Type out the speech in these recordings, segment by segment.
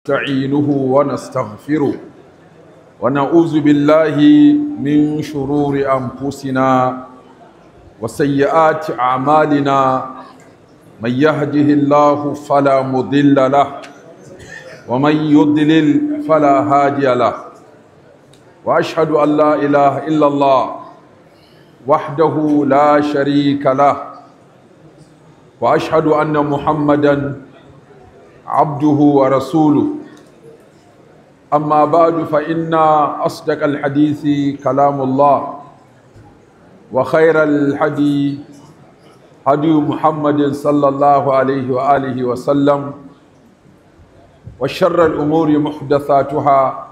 نستعينه ونستغفره ونعوذ بالله من شرور أنفسنا وسيئات أعمالنا، من يهده الله فلا مضل له ومن يضلل فلا هادي له، وأشهد أن لا إله إلا الله وحده لا شريك له، وأشهد أن محمدًا عبده ورسوله. أما بعد، فإن أصدق الحديث كلام الله، وخير الهدي هدي محمد صلى الله عليه وآله وسلم، وشر الأمور محدثاتها،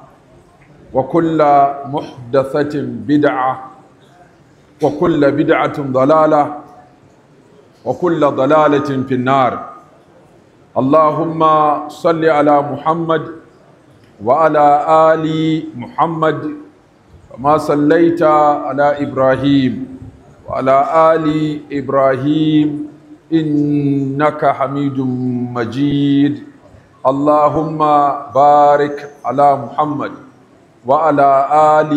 وكل محدثة بدعة، وكل بدعة ضلالة، وكل ضلالة في النار. اللهم صل على محمد وعلى آل محمد كما صليت على إبراهيم وعلى آل إبراهيم إنك حميد مجيد. اللهم بارك على محمد وعلى آل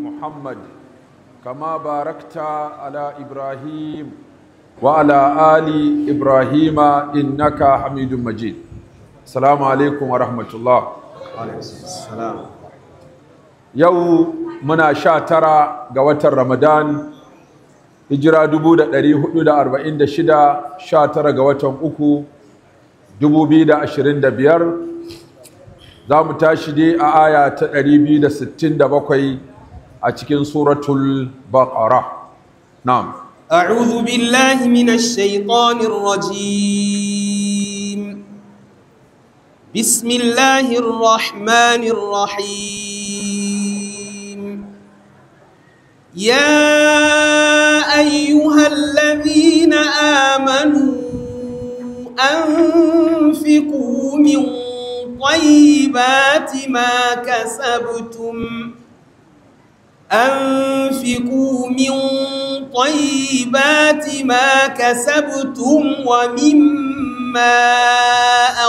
محمد كما باركت على إبراهيم وعلى آل إبراهيم إنك حميد مجيد. السلام عليكم ورحمة الله. Yau muna 19 ga watan Ramadan, hijira 1446, 19 ga watan 3 2025. Za mu tashi dai a aya ta 267 a cikin suratul Baqara. Na'am. أعوذ بالله من الشيطان الرجيم. بسم الله الرحمن الرحيم. يا أيها الذين آمنوا أنفقوا من طيبات ما كسبتم أنفقوا من طيبات ما كسبتم ومما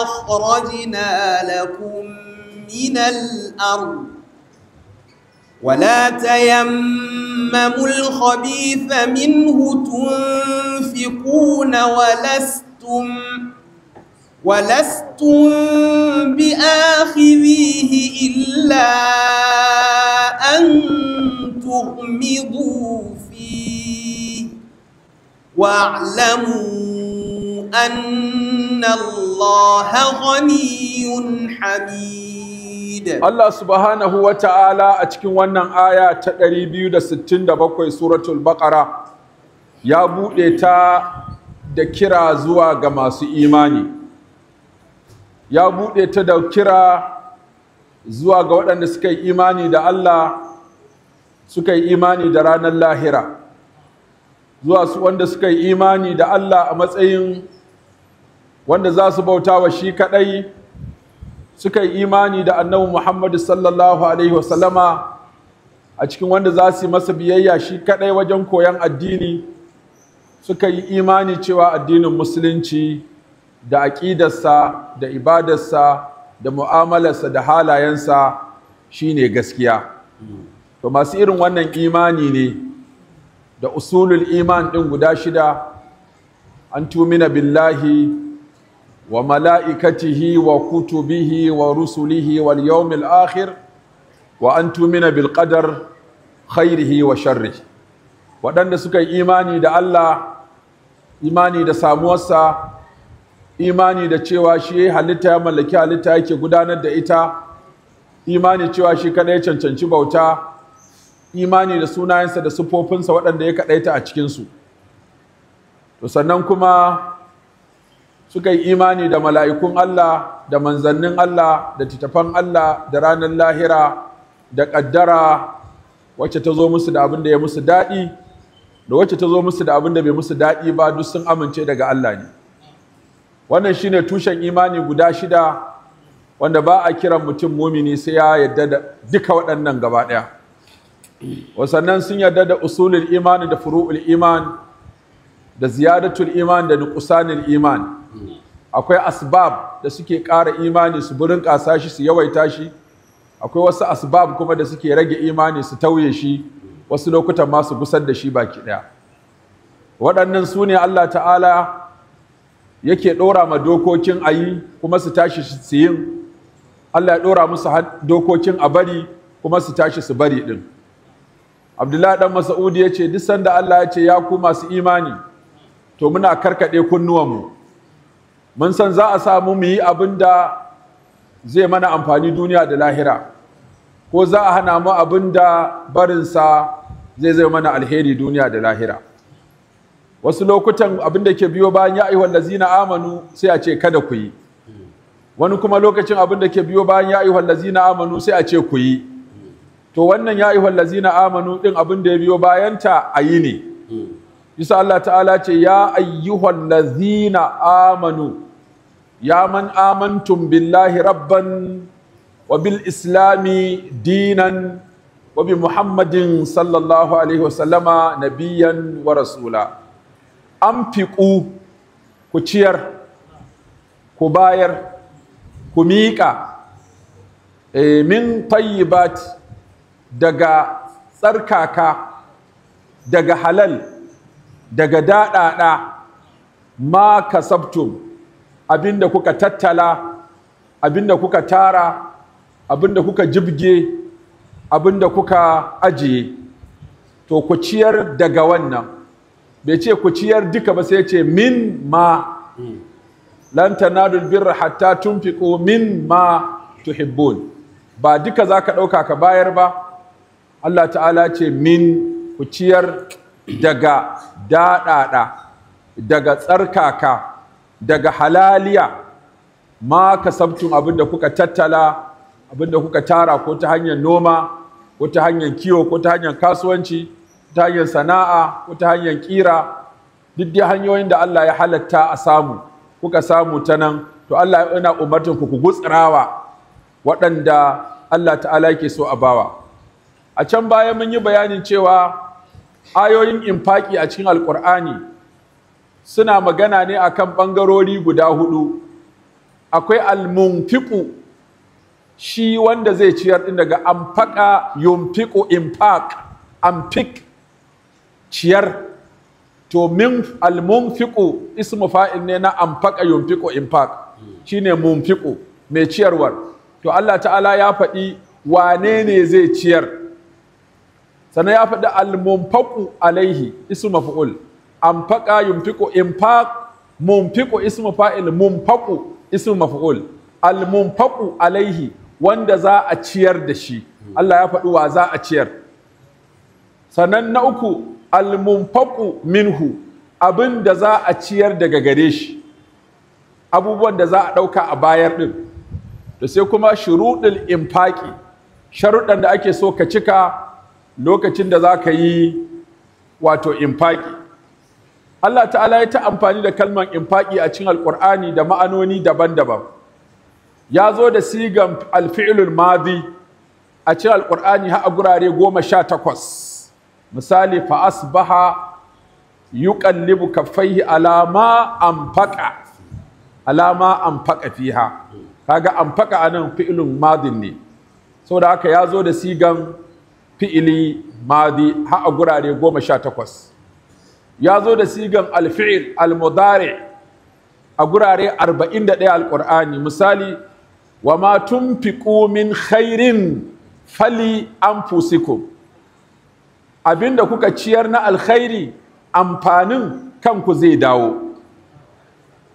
أخرجنا لكم من الأرض، ولا تيمموا الخبيث منه تنفقون ولستم بآخذيه إلا أن تغمضوا فيه، واعلموا أن الله غني حميد. Allah subhanahu wa ta'ala a cikin wannan aya ta 267 suratul Baqara ya buɗe ta da kira zuwa ga masu imani. Ya buɗe ta da kira zuwa ga waɗanda suka yi imani da Allah, suka yi imani da ranar lahira, zuwa su wanda suka yi imani da Allah a matsayin wanda za su bauta wa shi kaɗai, suka yi imani da annabi Muhammadu sallallahu alaihi wasallama a cikin wanda za su yi masa biyayya shi kaɗai wajen koyon addini, suka yi imani cewa addinin musulunci da aƙidarsa da ibadarsa da mu'amalarsa da halayensa shine gaskiya. To masu irin wannan imani ne da usulul iman ɗin guda 6: an tumina billahi wa mala'ikatihi wa kutubihi wa rusulihi wal yawmil akhir wa an tumina bil qadar khairihi wa sharrihi. Waɗanda suka yi imani da Allah, imani da samuwarsa, imani da cewa shi halitta ya mallaki halitta yake gudanar da ita, imani cewa shi kaɗai cancanci bauta, imani da sunayensa da siffofinsa waɗanda ya kaɗaita a cikinsu. To sannan kuma suka yi imani da mala'ikun Allah, da manzannin Allah, da littattafan Allah, da ranar lahira, da ƙaddara wacce ta zo musu da abin da ya musu daɗi, da wacce ta zo musu da abin da bai musu daɗi ba, duk sun amince daga Allah ne. Wannan shine tushen imani guda 6 wanda ba a kiran mutum mumini sai ya yarda da duka waɗannan gaba ɗaya. Wasannan sun yarda da usulul imani da furu'ul iman da ziyadatul iman da nuqsanul iman. Akwai asbab da suke ƙara imani su burin ƙasa shi su yawaita shi, akwai wasu asbab kuma da suke rage imani su tauye shi, wasu lokutan ma su gusar da shi baki ɗaya. Waɗannan su ne Allah ta'ala yake ɗora ma dokokin a yi kuma su tashi su yin. Allah ya ɗora musu dokokin a bari kuma su tashi su bari ɗin. Abdullahi ɗan Mas'udi ya ce duk sanda Allah ya ce ya ku masu imani, to muna karkaɗe kunnuwanmu, mun san za a samu mu yi abin da zai mana amfani duniya da lahira, ko za a hana mu abin da barinsa zai mana alheri duniya da lahira. Wasu lokutan abin da ke biyo bayan ya ayyuhal lazina amanu sai a ce kada ku yi, wani kuma lokacin abin da ke biyo bayan ya ayyuhal lazina amanu sai a ce ku yi. To wannan ya ayyuhal lazina amanu din abin da ya biyo bayanta a yi ne. Bisa Allah ta'ala ce ya ayyuhal lazina amanu ya man amantum billahi rabban wa bil islami dinan wa bi muhammadin sallallahu alaihi wasallama nabiyan wa rasula. An fiƙu, ku ciyar, ku bayar, ku miƙa, min tayyibat, daga tsarkaka, daga halal, daga daɗaɗa, ma kasabtum, abinda kuka tattala, abinda kuka tara, abinda kuka jibge, abinda kuka ajiye, to ku ciyar daga wannan. Bai ce ku ciyar duka ba, sai ce min ma. Lan tanalul birra hatta tunfiqu min ma tuhibbun. Ba duka zaka ɗauka ka bayar ba. Allah ta'ala ce min, ku ciyar daga daɗaɗa, daga tsarkaka, daga halaliya, ma kasabtum, abinda kuka tattala, abinda kuka tara, ko ta hanyar noma, ko ta hanyar kiwo, ko ta hanyar kasuwanci, ta hanyar sana'a, ko ta hanyar kira, duk dai hanyoyin da Allah ya halatta a samu, kuka samu ta nan, to Allah yana umartar ku ku gutsirawa waɗanda Allah ta'ala yake so a bawa. A can baya mun yi bayanin cewa ayoyin infaki a cikin Alƙur'ani suna magana ne akan ɓangarori guda hudu. Akwai almunfiqu, shi wanda zai ciyar din daga amfaka yunfiqu infaq, amfik, ciyar. To min almunfiqu ismu fa'il ne na amfaka yunfiqu infaq, shine munfiqu, mai ciyarwar. To Allah ta'ala ya faɗi wane ne zai ciyar. Sannan ya faɗi almunfaqu alaihi ismu maf'ul, amfaka yunfiqu infaq, munfiqu ismu fa'il, munfaqu ismu maf'ul. Almunfaqu alaihi, wanda za a ciyar da shi. Allah ya faɗi wa za a ciyar. Sannan na uku, almunfaqu minhu, abin da za a ciyar daga gare shi, abubuwan da za a ɗauka a bayar ɗin. Da sai kuma shuruɗul infaqi, sharuɗan da ake so ka cika lokacin da za ka yi wato infaqi. Allah ta'ala ya ta amfani da kalmar infaqi a cikin Alƙur'ani da ma'anoni daban-daban. Ya zo da sigan alfi'ilul madi a cikin Alƙur'ani har a gurare 18. Misali, fa asbaha yuqallibu kaffaihi ala ma anfaqa, ala ma anfaqa fiha. Kaga anfaqa anan fi'ilun madin ne. Saboda haka ya zo da sigan fi'ili madi har a gurare 18. Ya zo da sigan alfi'il almudari a gurare 41 Alƙur'ani. Misali, wa ma tunfiqu min khairin fali anfusikum, abinda kuka ciyar na alkhairi amfanin kanku zai dawo.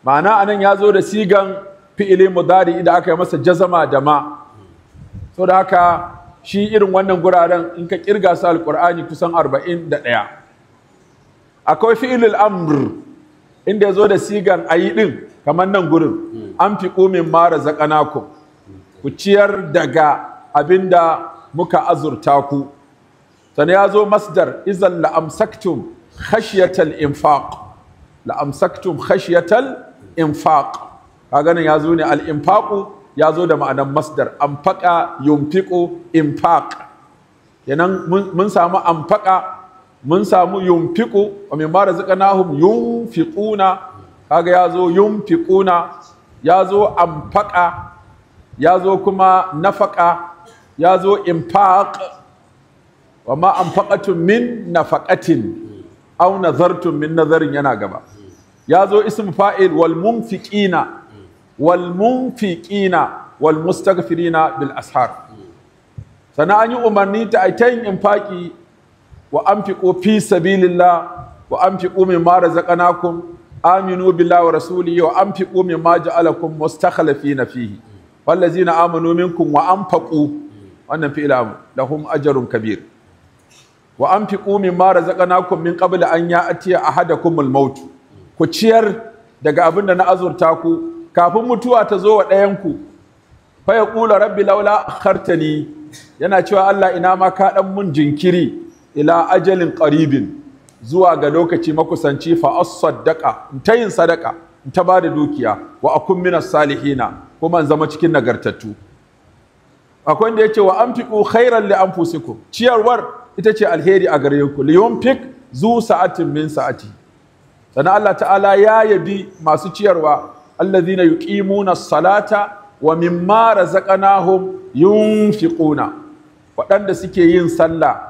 Ma'ana anan ya zo da sigan fi'ili mudari idan aka yi masa jazama da ma. Saboda haka shi irin wannan guraren in ka kirga su Alƙur'ani kusan 41. Akwai fi'ilul amr inda ya zo da sigan ayi din, kamar nan gurin, an fi min ma razaqnakum, ku ciyar daga abinda muka azurta ku. Sannan ya zo masdar, izan la'amsaktum khashiyatal infaq, la'amsaktum khashiyatal infaq. Kaga nan ya zo ne al-infaqu, ya zo da ma'anar masdar, anfaqa yunfiqu infaq. Kenan mun samu anfaqa, mun samu yunfiqu, wa mimma razaqnahum yunfiquna. Kaga ya zo yunfiquna, Ya zo anfaqa, ya zo kuma nafaqa, ya zo infaq. Wa ma anfaqatum min nafaqatin aw nazartum min nazarin, yana gaba. Ya zo ism fa'il, wal munfiqina, wal munfiqina wal mustaghfirina bil ashar. Sannan an yi umarni ta aitayin infaki, wa anfiqu fi sabilillah wa anfiqu mimma razaqnakum, aminu billahi wa rasulihi wa anfiqu mimma ja'alakum mustakhlifina fihi, wallazina amanu minkum wa anfaqu, wannan fi'il amr, lahum ajrun kabir. Wa anfiqu mimma razaqnakum min qabli an ya'tiya ahadakumul maut, ku ciyar daga abin da na azurta ku kafin mutuwa ta zo wa ɗayan ku. Fa yaqulu rabbi laula akhartani, yana cewa Allah ina ma ka dan mun jinkiri, ila ajalin qaribin, zuwa ga lokaci makusanci, fa as-saddaqa, in ta yin sadaka, in ta bada dukiya, wa akun minas salihina, kuma in zama cikin nagartattu. Akwai wanda yace wa anfiqu khairan li anfusikum, ciyarwar ita ce alheri a gare ku, liyunfik zu sa'atin min sa'ati. Sannan Allah ta'ala ya yabi masu ciyarwa, allazina yuqimuna as-salata wa mimma razaqnahum yunfiquna, waɗanda suke yin sallah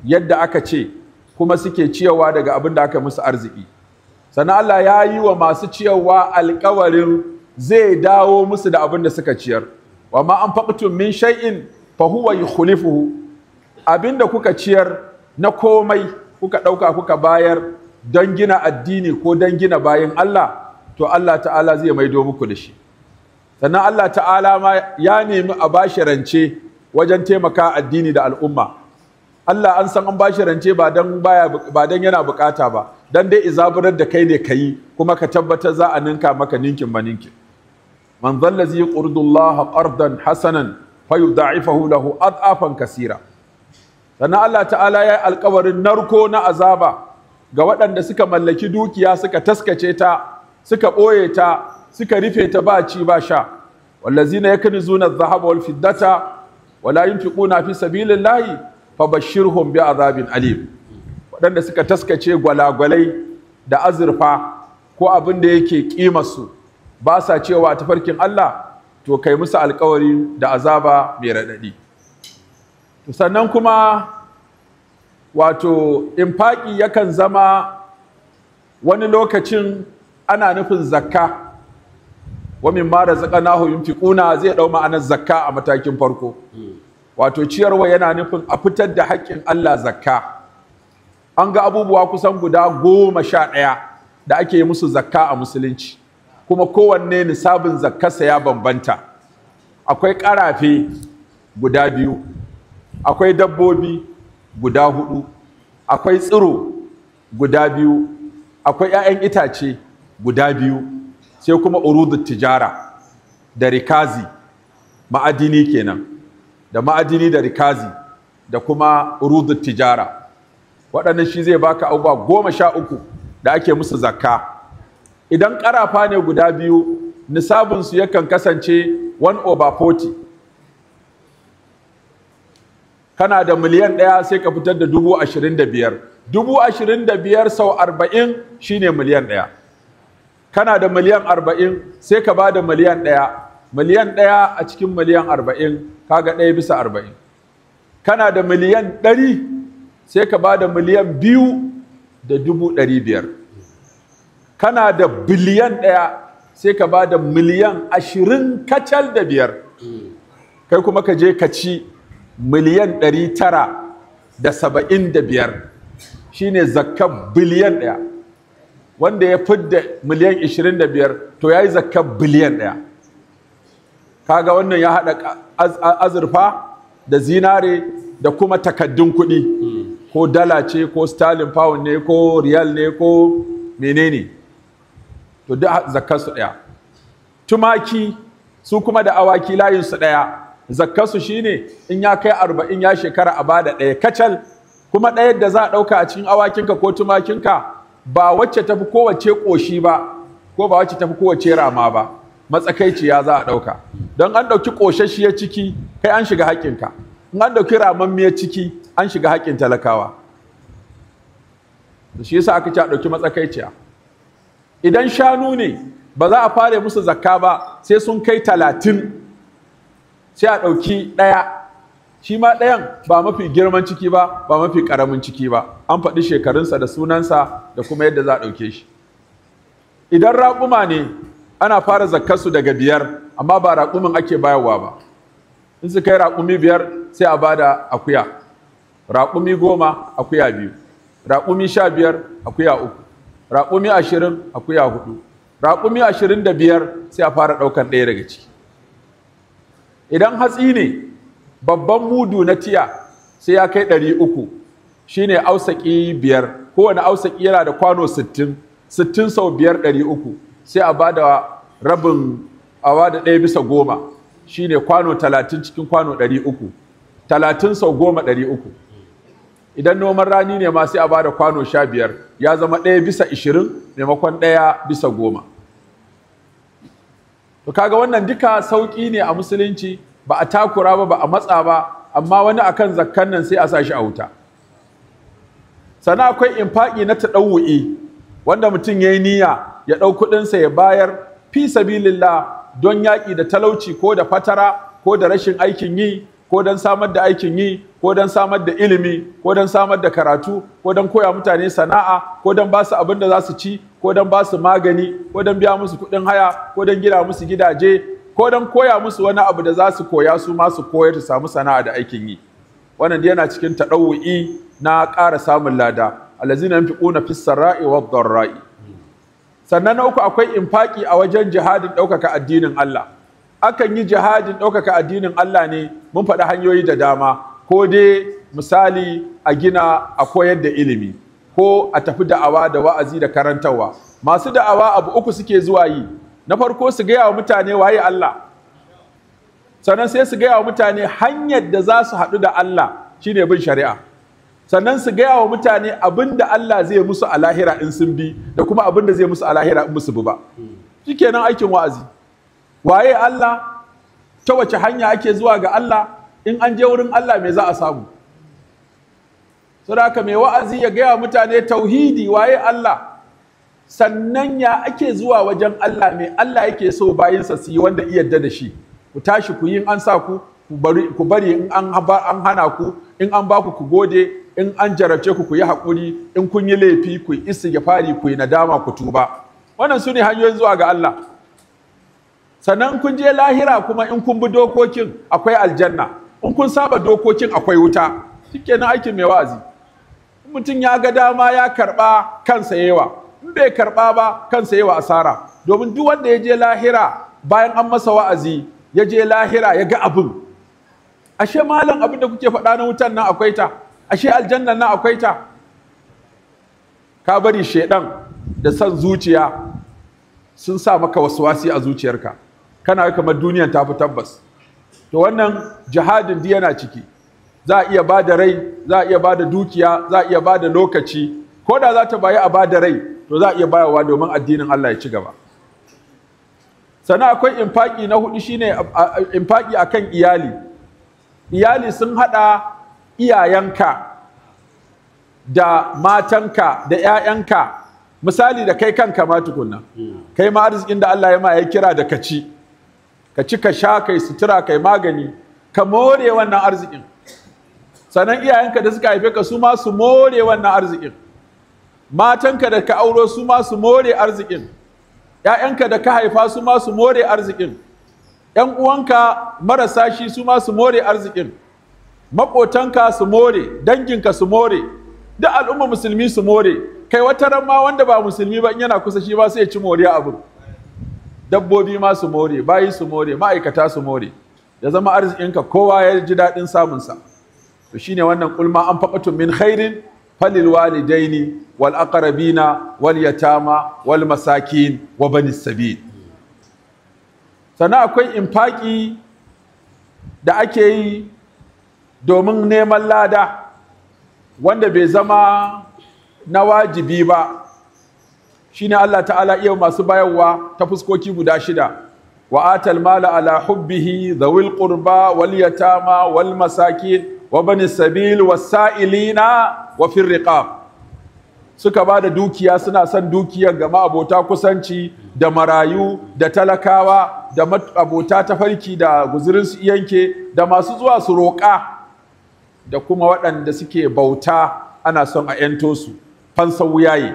yadda aka ce kuma suke ciyarwa daga abin da aka musu arziki. Sannan Allah ya yi wa masu ciyarwa alƙawarin zai dawo musu da abin da suka ciyar. Wa ma anfaqtum min shay'in fa huwa yukhlifuhu, abin da kuka ciyar na komai kuka ɗauka kuka bayar don gina addini ko don gina bayan Allah, to Allah ta'ala zai maido muku da shi. Sannan Allah ta'ala ma ya nemi a bashi rance wajen taimaka addini da al'umma. Allah an san an bashi rance ba dan baya, ba dan yana bukata ba, dan dai izaburar da kai ne kayi, kuma ka tabbatar za a ninka maka ninkin ba ninkin. Man dhallazi yuqridu Allah qardan hasanan fayudha'ifahu lahu ad'afan kasira. Sannan Allah ta'ala ya yi alkawarin narko na azaba ga waɗanda suka mallaki dukiya suka taskace ta, suka ɓoye ta, suka rufe ta ba ci ba sha. Wallazina yaknizuna adh-dhahaba wal fiddata wala yunfiquna fi sabilillahi fabashshirhum bi'adhabin alim. Waɗanda suka taskace gwalagwalai da azurfa ko abin da yake kimar su, ba sa cewa tafarkin Allah, to kai musu alkawari da azaba mai raɗaɗi. Sannan kuma wato infaki yakan zama wani lokacin ana nufin zakka. Wa mimma razaqnahu yunfiquna zai dau ma'anar zakka a matakin farko. Wato ciyarwa yana nufin a fitar da haƙƙin Allah zakka. An ga abubuwa kusan guda 11 da ake yi musu zakka a musulunci, kuma kowanne nisabin zakkarsa ya bambanta. Akwai ƙarafe guda 2, akwai dabbobi guda 4, akwai tsiro guda 2, akwai 'ya'yan itace guda 2, sai kuma urudu tijara da rikazi, ma'adini kenan, da ma'adini da rikazi da kuma urudu tijara. Waɗannan shi zai baka abubuwa 13 da ake musu zakka. Idan ƙarafa ne guda 2, nisabinsu yakan kasance 1/40. Kana da miliyan 1 sai ka fitar da 25,000. 25,000 sau 40 shine miliyan 1. Kana da miliyan 40 sai ka ba da miliyan 1. Miliyan 1 a cikin miliyan 40 kaga 1 bisa 40. Kana da miliyan 100 sai ka ba da miliyan 2,500. Kana da biliyan 1 sai ka ba da miliyan 20 kacal da 5. Kai kuma ka je ka ci miliyan 975, shine zakkar biliyan 1. Wanda ya fidda miliyan 25 to yayi zakkar biliyan 1. Kaga wannan ya hada azurfa da zinare da kuma takaddun kuɗi, ko dala ce ko sterling pound ne ko riyal ne ko menene, to duk zakkar su ɗaya. Tumaki su kuma da awaki layin su ɗaya. Zakkarsu shine in ya kai 40 ya shekara a bada ɗaya kacal. Kuma ɗayar da za a ɗauka a cikin awakinka ko tumakinka ba wacce tafi kowace ƙoshi ba ko ba wacce tafi kowace rama ba, matsakaiciya za a ɗauka. Don an ɗauki ƙoshashiyar ciki kai an shiga haƙƙinka, in an ɗauki ramammiyar ciki an shiga haƙƙin talakawa. Shi yasa aka ce a ɗauki matsakaiciya. Idan shanu ne Ba za a fara musu zakka ba sai sun kai 30, sai a ɗauki ɗaya. Shi ma ɗayan ba mafi girman ciki ba, ba mafi ƙaramin ciki ba. An faɗi shekarunsa da sunansa da kuma yadda za a ɗauke shi. Idan raƙuma ne, ana fara zakkarsu daga 5, amma ba raƙumin ake bayarwa ba. In su kai raƙumi 5 sai a bada akuya. Raƙumi 10 akuya 2, raƙumi 15 akuya 3, raƙumi 20 akuya 4, raƙumi 25 sai a fara ɗaukan ɗaya daga ciki. Idan hatsi ne, babban mudu na tiya sai ya kai 300, shine ausaki 5. Kowane ausaki yana da kwano 60, 60 sau 5 300, sai a bada rabin, a bada 1 bisa 10, shine kwano 30 cikin kwano 300, 30 sau 10 300. Idan noman rani ne ma sai a bada kwano 15, ya zama 1 bisa 20 maimakon 1 bisa 10. To kaga wannan duka sauƙi ne a musulunci, ba a takura ba, ba a matsa ba, amma wani akan zakkan nan sai a sa shi a wuta. Sannan akwai infaki na taɗawu'i, wanda mutum ya yi niyya ya ɗau kuɗinsa ya bayar fi sabilillah don yaƙi da talauci ko da fatara ko da rashin aikin yi, ko don samar da aikin yi, ko don samar da ilimi, ko don samar da karatu, ko don koya mutane sana'a, ko don ba su abin da za su ci, ko don ba su magani, ko don biya musu kuɗin haya, ko don gina musu gidaje, ko don koya musu wani abu da za su koya su ma su koyar su samu sana'a da aikin yi. Wannan yana cikin taɗawu'i na ƙara samun lada. Allazina yunfiquna fis sarra'i wad dharra'i. Sannan na uku akwai infaki a wajen jihadin ɗaukaka addinin Allah. Akan yi jihadin ɗaukaka addinin Allah ne, mun faɗi hanyoyi da dama, ko dai misali a gina a koyar da ilimi, ko a tafi da'awa da wa'azi da karantarwa. Masu da'awa abu uku suke zuwa yi. Na farko su gaya wa mutane waye Allah, sannan sai su gaya wa mutane hanyar da za su haɗu da Allah shine bin shari'a, sannan su gaya wa mutane abin da Allah zai musu a lahira in sun bi, da kuma abin da zai musu a lahira in musu bi ba. Shikenan aikin wa'azi. Waye Allah? Ta wace hanya ake zuwa ga Allah? In an je wurin Allah me za a samu? Saboda mai wa'azi ya gaya mutane tauhidi, waye Allah, sannan ya ake zuwa wajen Allah, me Allah yake so bayinsa su yi wanda iya yarda da shi. Ku tashi ku yi in an sa ku, ku bari in an hana ku, in an ba ku ku gode, in an jarabce ku ku yi haƙuri, in kun yi laifi ku yi istighfari, ku yi nadama, ku tuba. Wannan su ne hanyoyin zuwa ga Allah. Sannan kun je lahira kuma in kun bi dokokin akwai aljanna, in kun saba dokokin akwai wuta. Shikenan aikin mai wa'azi. Mutum ya ga dama ya karɓa kansa yawa, in bai karɓa ba kansa yawa asara. Domin duk wanda ya je lahira bayan an masa wa'azi, ya je lahira ya ga abin, ashe malam abin da kuke faɗa na wutan nan akwai ta, ashe aljannan nan akwai ta. Ka bari shedan da son zuciya sun sa maka waswasi a zuciyarka, kana kamar duniyan ta fi tabbas. To wannan jihadin di yana ciki. Za a iya ba da rai, za a iya ba da dukiya, za a iya ba da lokaci. Ko da za ta bayi a ba da rai, to za a iya bayarwa domin addinin Allah ya ci gaba. Sannan akwai infaki na hudu, shine infaki akan iyali. Iyali sun hada iyayenka da matanka da 'ya'yanka, misali da kai kanka ma tukunna. Kai ma arzikin da Allah ya ma ya kira da ka ci, ka ci, ka sha, kai sutura, kai magani, ka more wannan arzikin. Sannan iyayenka da suka haife ka su ma su more wannan arzikin. Matanka da ka auro su ma su more arzikin. ‘Ya'yanka da ka haifa su ma su more arzikin. ‘Yan uwanka marasa shi su ma su more arzikin. Maƙotanka su more, danginka su more, duk al'umma musulmi su more. Kai wata ran ma wanda ba musulmi ba in yana kusa shi ba sai ya ci moriya abin. Dabbobi ma su more, bayi su more, ma'aikata su more. Ya zama arzikinka kowa ya ji daɗin samunsa. To shine wannan kulma an faqatu min khairin falil walidaini wal aqrabina wal yatama wal masakin wa banis sabil. Sannan akwai infaki da ake yi domin neman lada wanda bai zama na wajibi ba. Shine Allah ta'ala iya masu bayarwa ta fuskoki guda 6. Wa atal mala ala hubbihi dhawil qurba wal yatama wal masakin wa bani sabil wasailina wa fir riqab. Suka ba da dukiya, suna son dukiyar ga ma'abota kusanci da marayu da talakawa da abota tafarki da guzurin su yanke da masu zuwa su roƙa da kuma waɗanda suke bauta ana son a ‘yanto su fansa wuyaye.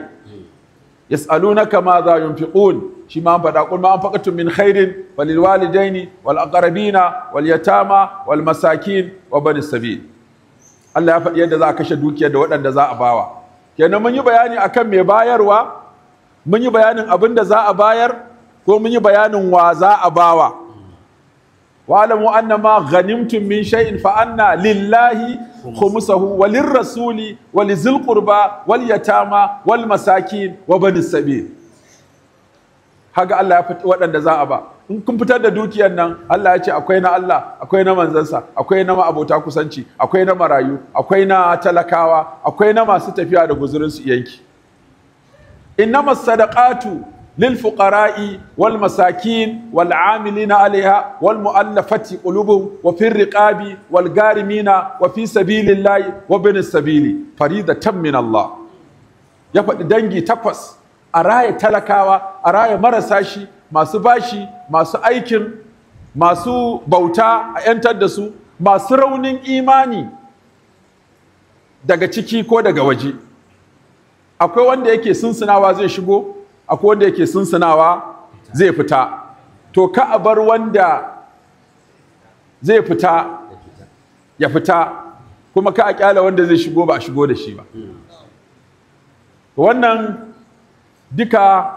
Yas'alunaka ma za yunfiqun, shi ma an faɗa, qul ma anfaqtum min khairin falil walidaini wal aqrabina wal yatama wal masakin wa bani sabil. Allah ya faɗi yadda za a kashe dukiyar da waɗanda za a bawa. Kenan mun yi bayani akan mai bayarwa, mun yi bayanin abin da za a bayar, ko mun yi bayanin wa za a bawa. Wa'lamu anna ma ghanimtum min shay'in fa anna lillahi khumsahu wa lirrasuli wa lizil qurba wal yatama wal masakin wa bani sabil. Haga Allah ya faɗi waɗanda za a ba. In kun fitar da dukiyar nan, Allah ya ce akwai na Allah, akwai na manzansa, akwai na ma'abota kusanci, akwai na marayu, akwai na talakawa, akwai na masu tafiya da guzurin su yanki. Innamas sadaqatu lil fuqara'i wal masakin wal amilina alaiha wal mu'allafati qulubuhum wa fir riqabi wal garimina wa fi sabilillahi wa bin sabili faridatan min Allah. Ya faɗi dangi 8, a raya talakawa, a raya marasa shi, masu bashi, masu aikin, masu bauta a 'yantar da su, masu raunin imani daga ciki ko daga waje. Akwai wanda yake sunsunawa zai shigo, akwai wanda yake sunsunawa zai fita. To ka a bar wanda zai fita ya fita, kuma ka a kyala wanda zai shigo ba a shigo da shi ba. Wannan duka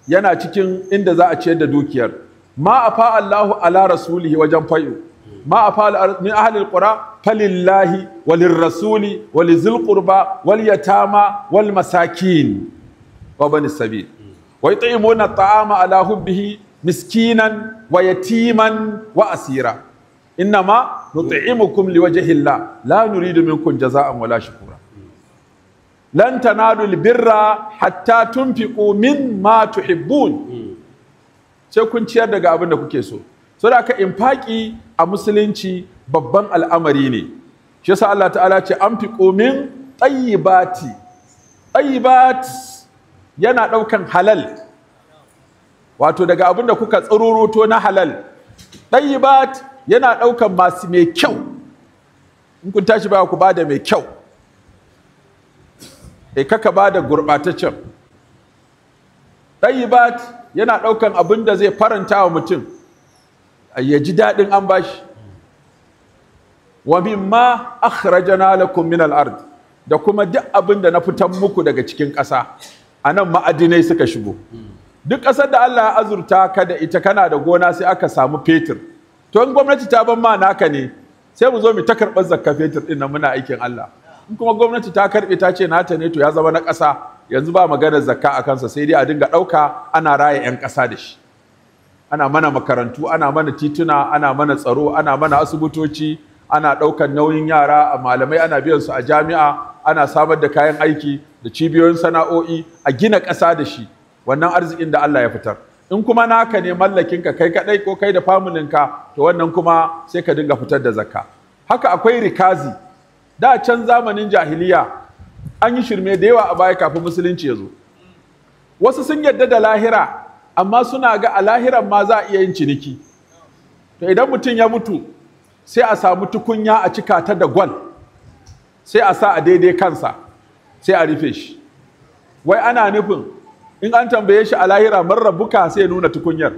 yana cikin inda za a ciyar da dukiyar. Ma afa Allahu ala rasulihi wajen fai'u. Ma afa min ahli alqura falillahi walirrasuli walizil qurba wal yatama wal masakin wa bani sabil. Wa yut'imuna at'ama ala hubbihi miskinan wa yatiman wa asira. Innama nut'imukum liwajhi Allah la nuridu minkum jaza'an wala shukura. Lan tanalu birra hatta tunfiqu mimma tuhibbun. Sai kun ciyar daga abin da kuke so. So da aka infaki a musulunci babban al'amari ne. Shi yasa Allah ta'ala ce anfiqu min tayyibati. Tayyibat yana daukan halal. Wato daga abin da kuka tsururuto na halal. Tayyibat yana daukan masu mai kyau. In kun tashi ba ku bada mai kyau. Kaka ba da gurɓataccen. Ɗayyibat yana ɗaukan abin da zai faranta wa mutum ya ji daɗin an bashi. Wa mimma akhrajana lakum min al-ard, da kuma duk abin da na fitan muku daga cikin ƙasa. Anan ma'adinai suka shigo. Duk ƙasar da Allah ya azurta ka da ita, kana da gona sai aka samu fetur. To in gwamnati ta ban ma naka ne, sai mu zo mu ta karɓar zakka fetur ɗin nan muna aikin Allah. In kuma gwamnati ta karbe ta ce nata ne, to ya zama na ƙasa, yanzu ba maganar zakka a kansa, sai dai a dinga ɗauka ana raya 'yan ƙasa da shi. Ana mana makarantu, ana mana tituna, ana mana tsaro, ana mana asibitoci, ana ɗaukan nauyin yara a malamai, ana biyan su a jami'a, ana samar da kayan aiki da cibiyoyin sana'o'i, a gina ƙasa da shi, wannan arzikin da Allah ya fitar. In kuma naka ne mallakinka kai kaɗai ko kai da familinka, to wannan kuma sai ka dinga fitar da zakka. Haka akwai rikazi. Da can zamanin jahiliya an yi shirme da yawa a baya kafin musulunci ya zo. Wasu sun yadda da lahira, amma suna ga a lahiran ma za a iya yin ciniki. To idan mutum ya mutu, sai a samu tukunya a cika ta da gwal, sai a sa a daidai kansa, sai a rufe shi. Wai ana nufin in an tambaye shi a lahira man rabbuka, sai ya nuna tukunyar.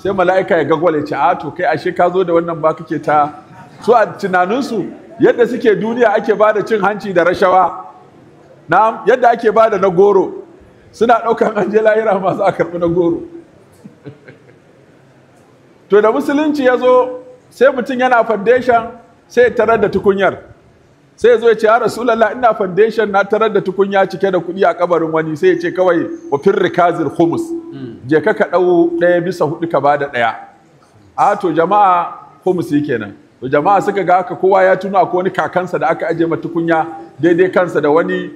Sai mala'ika ya ga gwal ya ce, a to kai ashe ka zo da wannan ba kake ta. Su a tunaninsu yadda suke duniya ake ba da cin hanci da rashawa, na'am, yadda ake ba da na goro, suna ɗaukan an je lahira masu a karɓi na goro. To da musulunci ya zo, sai mutum yana foundation sai ya tarar da tukunyar. Sai ya zo ya ce, ya Rasulallah, ina foundation na tarar da tukunya cike da kuɗi a kabarin wani. Sai ya ce kawai wa firrikazil humus, je ka ka ɗau 1 bisa 4 ka ba da 1. A to jama'a humusi kenan. To jama'a suka ga haka, kowa ya tuno akwai wani kakansa da aka aje mata tukunya daidai kansa da wani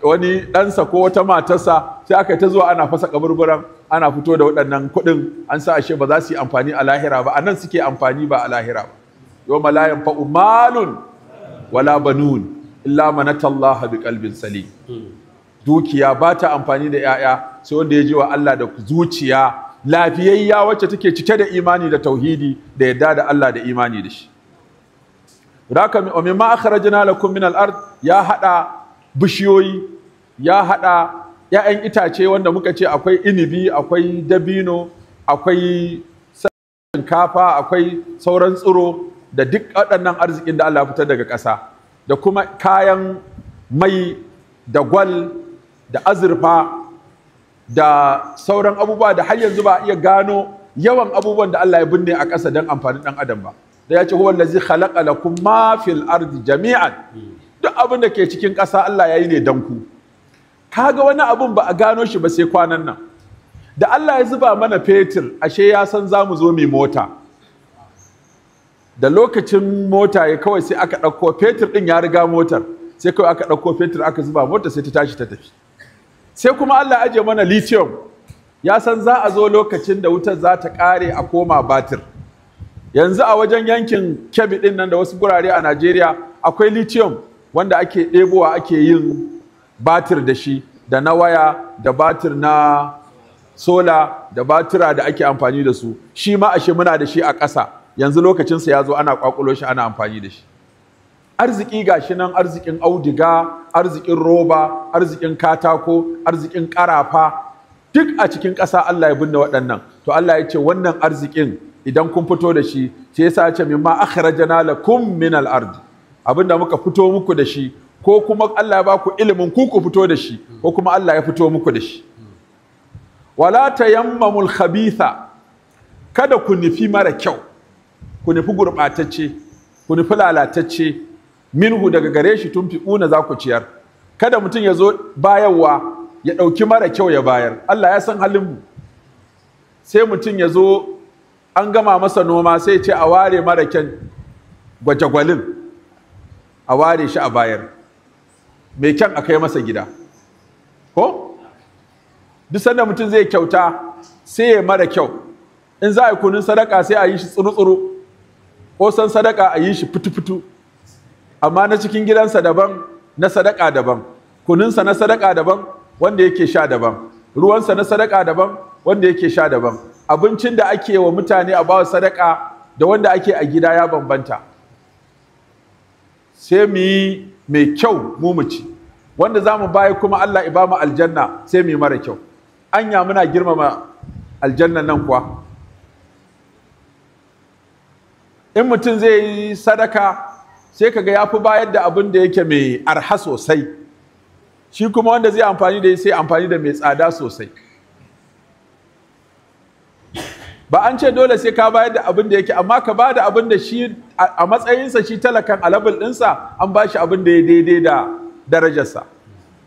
ɗansa ko wata matarsa, sai aka yi ta zuwa ana fasa kaburburan, ana fito da waɗannan kuɗin, an sa ashe ba za su yi amfani a lahira ba, a nan suke amfani ba a lahira ba. Yawma la yanfa'u malun wala banun illa man atallaha bi qalbin salim. Dukiya ba ta amfani da 'ya'ya sai wanda ya je wa Allah da zuciya lafiyayya wacce take cike da imani da tauhidi da yadda da Allah da imani da shi. Raka wa mimma akhrajna lakum min al-ard, ya hada bishiyoyi, ya hada 'ya'yan itace wanda muka ce akwai inibi, akwai dabino, akwai shinkafa, akwai sauran tsiro da duk waɗannan arzikin da Allah ya fitar daga ƙasa, da kuma kayan mai da gwal da azurfa da sauran abubuwa da har yanzu ba a iya gano yawan abubuwan da Allah ya binne a ƙasa don amfanin ɗan adam ba. Da ya ce huwa allazi khalaqa lakum ma fil ardi jami'an, duk abin da ke cikin ƙasa Allah ya yi ne dan ku. Kaga wani abun ba a gano shi ba sai kwanan nan. Da Allah ya zuba mana fetur, ashe ya san za mu zo mu mota. Da lokacin mota ya kawai sai aka ɗauko fetur ɗin, ya riga motar, sai kawai aka ɗauko fetur aka zuba mota, sai ta tashi ta tafi. Sai kuma Allah aje mana lithium, ya san za a zo lokacin da wutar za ta ƙare a koma batir. Yanzu a wajen yankin Kebbi ɗin nan da wasu gurare a Najeriya akwai lithium wanda ake ɗebowa ake yin batir da shi, da na waya, da batir na sola, da batira da ake amfani da su. Shi ma ashe muna da shi a ƙasa, yanzu lokacinsa ya zo ana ƙwaƙulo shi ana amfani da shi. Arziki gashi nan, arzikin auduga, arzikin roba, arzikin katako, arzikin ƙarafa, duk a cikin ƙasa Allah ya binne waɗannan. To Allah ya ce wannan arzikin idan kun fito da shi, sai yasa ya ce mimma akhrajna lakum min al-ard, abinda muka fito muku da shi, ko kuma Allah ya ba ku ilimin ku ku fito da shi, ko kuma Allah ya fito muku da shi. Wala tayammamul khabitha, kada ku nufi mara kyau, ku nufi gurɓatacce, ku nufi lalatacce, minhu daga gare shi tunfi'una za ku ciyar. Kada mutum ya zo bayarwa ya ɗauki mara kyau ya bayar. Allah ya san halinmu. Sai mutum ya zo an gama masa noma sai ce a ware mara kyan gwajagwalin, a ware shi a bayar, mai kyan a kai masa gida. Ko? Duk sanda mutum zai kyauta sai ya mara kyau. In za a yi kunun sadaka sai a yi shi tsuru-tsuru, ko san sadaka a yi shi fitu-fitu, amma na cikin gidansa daban, na sadaka daban, kununsa na sadaka daban, wanda yake sha daban, ruwansa na sadaka daban, wanda yake sha daban. Abincin da ake wa mutane a bawa sadaka da wanda ake a gida ya bambanta. Sai mu yi mai kyau mu mu ci, wanda za mu bayar kuma Allah ya ba mu aljanna sai mu yi mara kyau. Anya muna girmama aljannan nan kuwa? In mutum zai yi sadaka sai kaga ya fi bayar da abin da yake mai arha sosai, shi kuma wanda zai amfani da sai amfani da mai tsada sosai. Ba an ce dole sai ka bayar da abin da yake, amma ka ba da abin da shi a matsayinsa shi talakan alabul ɗinsa an ba shi abin da ya daidai da darajarsa.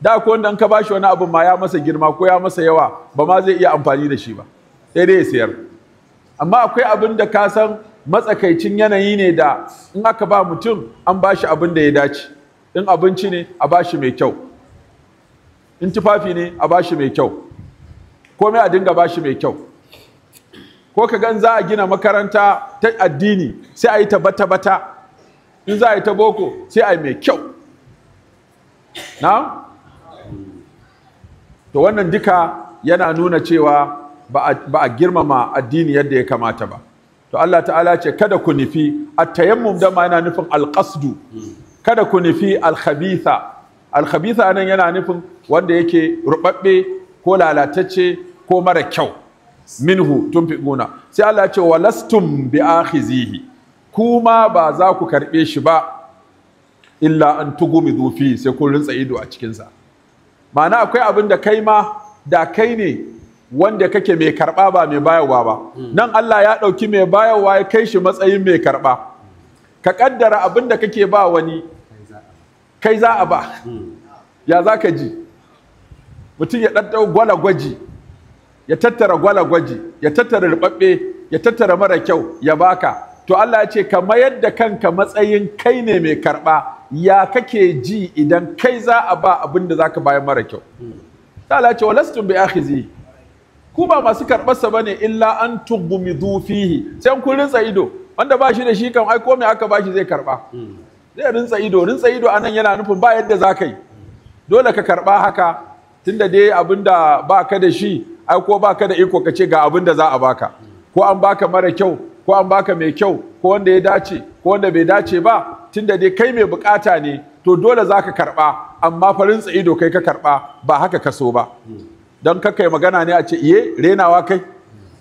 Da ko wanda an ka ba shi wani abin ma ya masa girma ko ya masa yawa ba ma zai iya amfani da shi ba, sai dai ya sayar. Amma akwai abin da ka san matsakaicin yanayi ne da in aka ba mutum an ba shi abin da ya dace. In abinci ne a ba shi mai kyau, in tufafi ne a ba shi mai kyau, komai a dinga ba shi mai kyau. Ko ka gan za a gina makaranta ta addini sai a yi ta bata-bata, in za a yi ta boko sai a yi mai kyau. Na? To wannan duka yana nuna cewa ba a girmama addini yadda ya kamata ba. To Allah ta'ala ce kada ku nufi at-tayammum, da ma yana nufin al-qasdu, kada ku nufi al-khabitha. Al-khabitha anan yana nufin wanda yake rubabbe ko lalatacce ko mara kyau. Minhu tunfiquna, sai Allah ce walastum bi akhizihi, kuma ba za ku karbe shi ba illa an tugumidu fi, sai kun rintsa ido a cikin sa. Ma'ana akwai abin da kai ma da kai ne wanda kake mai karba ba mai bayarwa ba. Nan Allah ya dauki mai bayarwa ya kai shi matsayin mai karba. Ka kaddara abin da kake ba wani kai za a ba, ya za ka ji? Mutum ya ɗaɗɗau gwala gwaji, ya tattara gwala gwaji, ya tattara rubabbe, ya tattara mara kyau ya baka. To Allah ya ce ka mayar da kanka matsayin kai ne mai karba, ya kake ji idan kai za a ba abin da zaka bayar mara kyau? Allah ya ce walastum bi akhizi, ku ba masu karɓarsa bane illa an tughmidu fihi, sai kun rintsa ido. Wanda ba shi da shi kam ai ko me aka ba shi zai karba, zai rintsa ido. Rintsa ido anan yana nufin ba yadda za ka yi, dole ka karba haka. Tunda dai abin da ba ka da shi, ai ko ba ka da iko ka ce ga abin da za a baka. Ko an baka mara kyau, ko an baka mai kyau, ko wanda ya dace, ko wanda bai dace ba, tunda dai kai mai bukata ne, to dole za ka karɓa, amma farin ido kai ka karɓa, ba haka ka so ba. Don ka kai magana ne a ce iye renawa kai,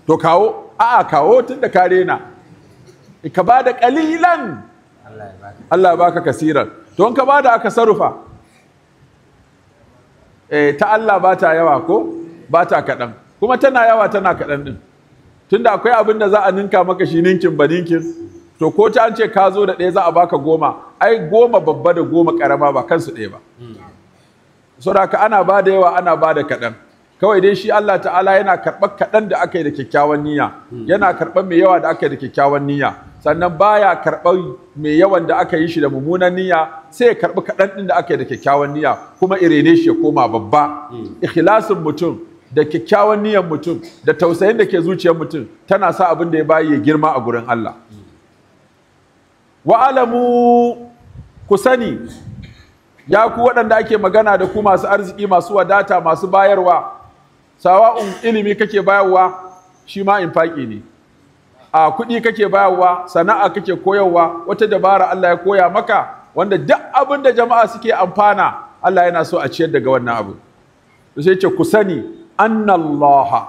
to kawo, a'a kawo tunda ka rena. Ka ba da ƙalilan, Allah ya baka kasiran. To in ka ba da aka sarrufa, ta Allah ba ta yawa ko ba ta kaɗan, kuma tana yawa tana kaɗan ɗin. Tunda akwai abin da za a ninka maka shi ninkin ba ninkin, to ko ta an ce ka zo da ɗaya za a baka 10, ai 10 babba da 10 ƙarama ba kansu ɗaya ba. Saboda haka ana ba da yawa ana ba da kaɗan. Kawai dai shi Allah ta'ala yana karɓar kaɗan da aka yi da kyakkyawan niyya, yana karɓar mai yawa da aka yi da kyakkyawan niyya, sannan baya karɓar mai yawan da aka yi shi da mummunan niyya, sai ya karɓi kaɗan ɗin da aka yi da kyakkyawan niyya kuma irene shi ya koma babba. Ikhlasin mutum da kyakkyawan niyyar mutum da tausayin da ke zuciyar mutum tana sa abin da ya bayi ya girma a gurin Allah. Wa alamu, ku sani ya ku waɗanda ake magana da ku masu arziki, masu wadata, masu bayarwa, sawa'un ilimi kake bayarwa shi ma infaki ne, a kuɗi kake bayarwa, sana'a kake koyarwa, wata dabara Allah ya koya maka wanda duk abin da jama'a suke amfana Allah yana so a ciyar daga wannan abu. Sai ce ku sani annallaha,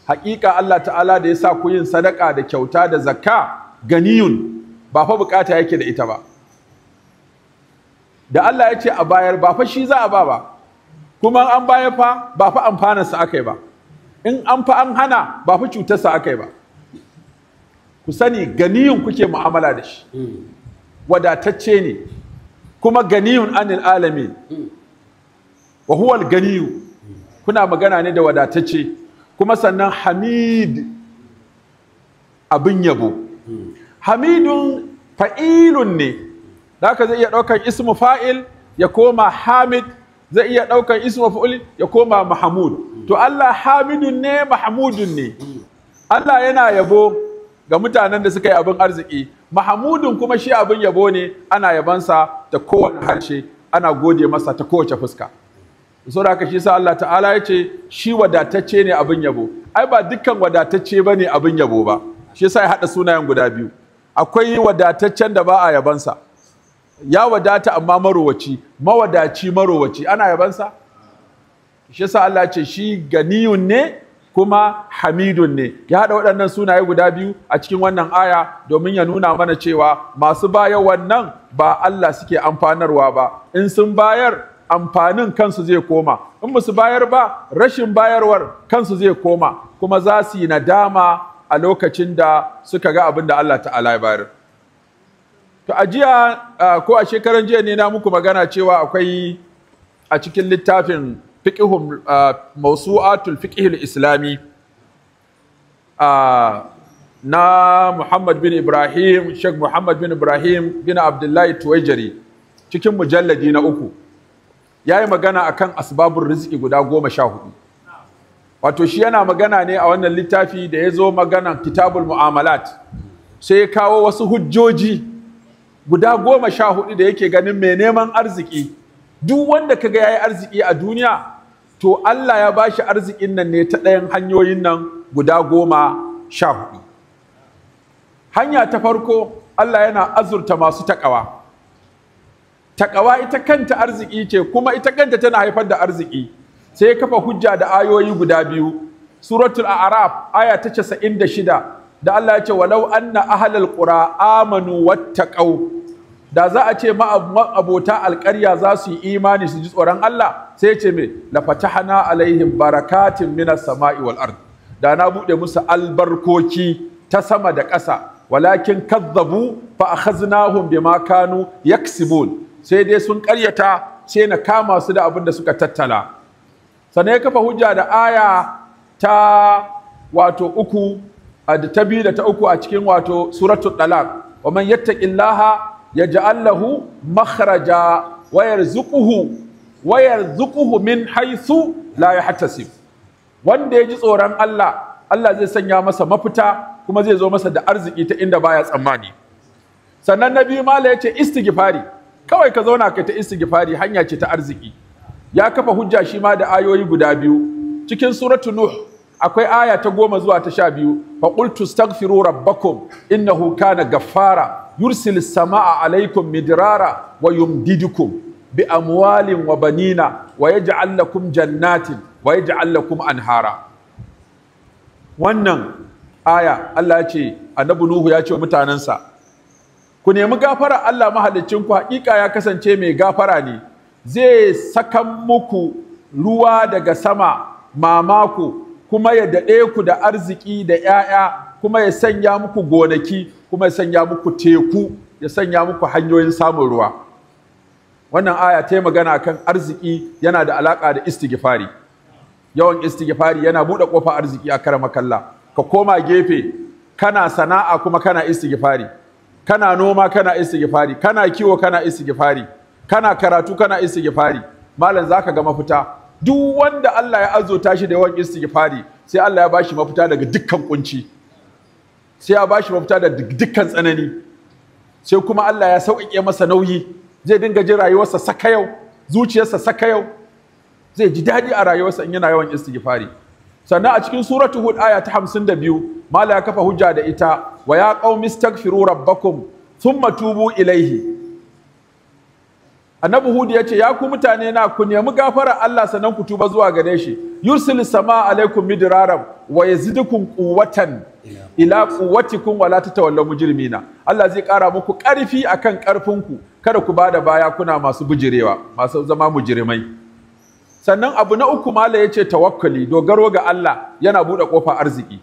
haƙiƙa Allah ta'ala da ya sa ku yin sadaka da kyauta da zakka, ganiyun, ba fa bukata yake da ita ba. Da Allah ya ce a bayar ba fa shi za a ba ba, kuma an bayar fa ba fa amfanarsa aka yi ba, in an fa an hana ba fa cutarsa aka yi ba. Ku sani ganiyun kuke mu'amala da shi, wadatacce ne, kuma ganiyun anil alamin, wa huwal ganiyu, kuna magana ne da wadatacce, kuma sannan hamid, abin yabo. Hamidun fa'ilun ne, haka zai iya ɗaukar ismu fa'il ya koma hamid, zai iya ɗaukar ismu fa'il ya koma mahmud. To Allah hamidun ne, mahmudun ne. Allah yana yabo ga mutanen da suka yi abin arziki, mahmudun kuma shi abin yabo ne, ana yabansa ta kowane harshe, ana gode masa ta kowace fuska. Saboda haka shi sa Allah ta'ala ya ce shi wadatacce ne abin yabo. Ai ba dukkan wadatacce bane abin yabo ba, shi yasa ya haɗa sunayen guda biyu. Akwai wadataccen da ba a yabansa, ya wadata amma marowaci, mawadaci marowaci, ana yabansa. Shi yasa Allah ce shi ganiyun ne kuma hamidun ne. Ya haɗa waɗannan sunaye guda biyu a cikin wannan aya domin ya nuna mana cewa masu bayar wannan ba Allah suke amfanarwa ba, in sun bayar amfanin kansu zai koma, in musu bayar ba rashin bayarwar kansu zai koma, kuma za su yi nadama a lokacin da suka ga abin da Allah ta'ala ya bayar. To a jiya ko a shekaran jiya ne na muku magana cewa akwai a cikin littafin fiqhum mawsu'atul fiqhil islami na Muhammad bin Ibrahim, Sheikh Muhammad bin Ibrahim bin Abdullahi Tuwaijari, cikin mujalladi na 3 yayi magana akan asbabun rizqi guda 14. Wato shi yana magana ne a wannan littafi da ya zo maganan kitabul mu'amalat, sai ya kawo wasu hujjoji guda 14 da yake ganin mai neman arziki, duk wanda kaga yayi arziki a duniya to Allah ya bashi arzikin nan ne ta ɗayan hanyoyin nan guda 14. Hanya ta farko, Allah yana azurta masu takawa. Takawa ita kanta arziki ce, kuma ita kanta tana haifar da arziki. Sai ya kafa hujja da ayoyi guda biyu. Suratul A'raf aya ta 96 da Allah ya ce walau anna ahlal qura amanu wattaqau, da za a ce abota alƙarya za su yi imani su ji tsoron Allah, sai ya ce me, la fatahna alaihim barakatin minas sama'i wal ard, da na bude musu albarkoki ta sama da ƙasa, walakin kazzabu fa akhaznahum bima kanu yaksibun, sai dai sun ƙaryata sai na kama su da abin da suka tattala. Sannan ya kafa hujja da aya ta wato 3 da ta 2 da ta 3 a cikin wato suratul Talaq, wa man yattaqillaha yaj'al lahu makhraja wa yarzuquhu min haythu la yahtasib. Wanda ya ji tsoron Allah, Allah zai sanya masa mafita kuma zai zo masa da arziki ta inda baya tsammani. Sannan na biyu mala yace istighfari, kawai ka zauna kai ta istighfari hanya ce ta arziki. Ya kafa hujja shi ma da ayoyi guda biyu. Cikin suratu Nuh akwai aya ta 10 zuwa ta 12, fa qultu astaghfiru rabbakum innahu kana gaffara yursilis samaa alaikum midrara wa yumdidukum bi amwalin wa banina wa yaj'al lakum jannatin wa yaj'al lakum anhara. Wannan aya Allah ya ce, Annabi Nuhu ya ce wa mutanansa, ku nemi gafara Allah mahaliccinku, hakika ya kasance mai gafara ne, zai sakan muku ruwa daga sama mamako, kuma ya daɗe ku da arziki da ‘ya'ya, kuma ya sanya muku gonaki, kuma ya sanya muku teku, ya sanya muku hanyoyin samun ruwa. Wannan aya ta yi magana kan arziki yana da alaƙa da istighfari. Yawan istighfari yana buɗe ƙofar arziki a karama kalla. Ka koma gefe, kana sana'a kuma kana istighfari, kana noma kana istighfari, kana kiwo kana istighfari, kana karatu kana istighfari. Malam, zaka ga mafita. Duk wanda Allah ya azurta shi da yawan istighfari, sai Allah ya bashi mafita daga dukkan kunci, sai ya bashi mafita daga dukkan tsanani, sai kuma Allah ya sauƙaƙe masa nauyi. Zai dinga jin rayuwarsa sakayau, zuciyarsa sakayau, zai ji daɗi a rayuwarsa in yana yawan istighfari. Sannan a cikin suratu Hud aya ta 52, mala ya kafa hujja da ita, wa ya qaumi astaghfiru rabbakum thumma tubu ilaihi. Annabi Hud ya ce, ya ku mutane na, ku nemi gafara Allah sannan ku tuba zuwa gare shi. Yursilis sama alaikum midraram wa yazidukum quwwatan ila quwwatikum wa la tatawallaw mujrimina. Allah zai ƙara muku ƙarfi akan ƙarfinku, kada ku bada baya kuna masu bujirewa, masu zama mujrimai. Sannan abu na uku, mala ya ce tawakkali, dogaro ga Allah yana buɗe ƙofar arziki.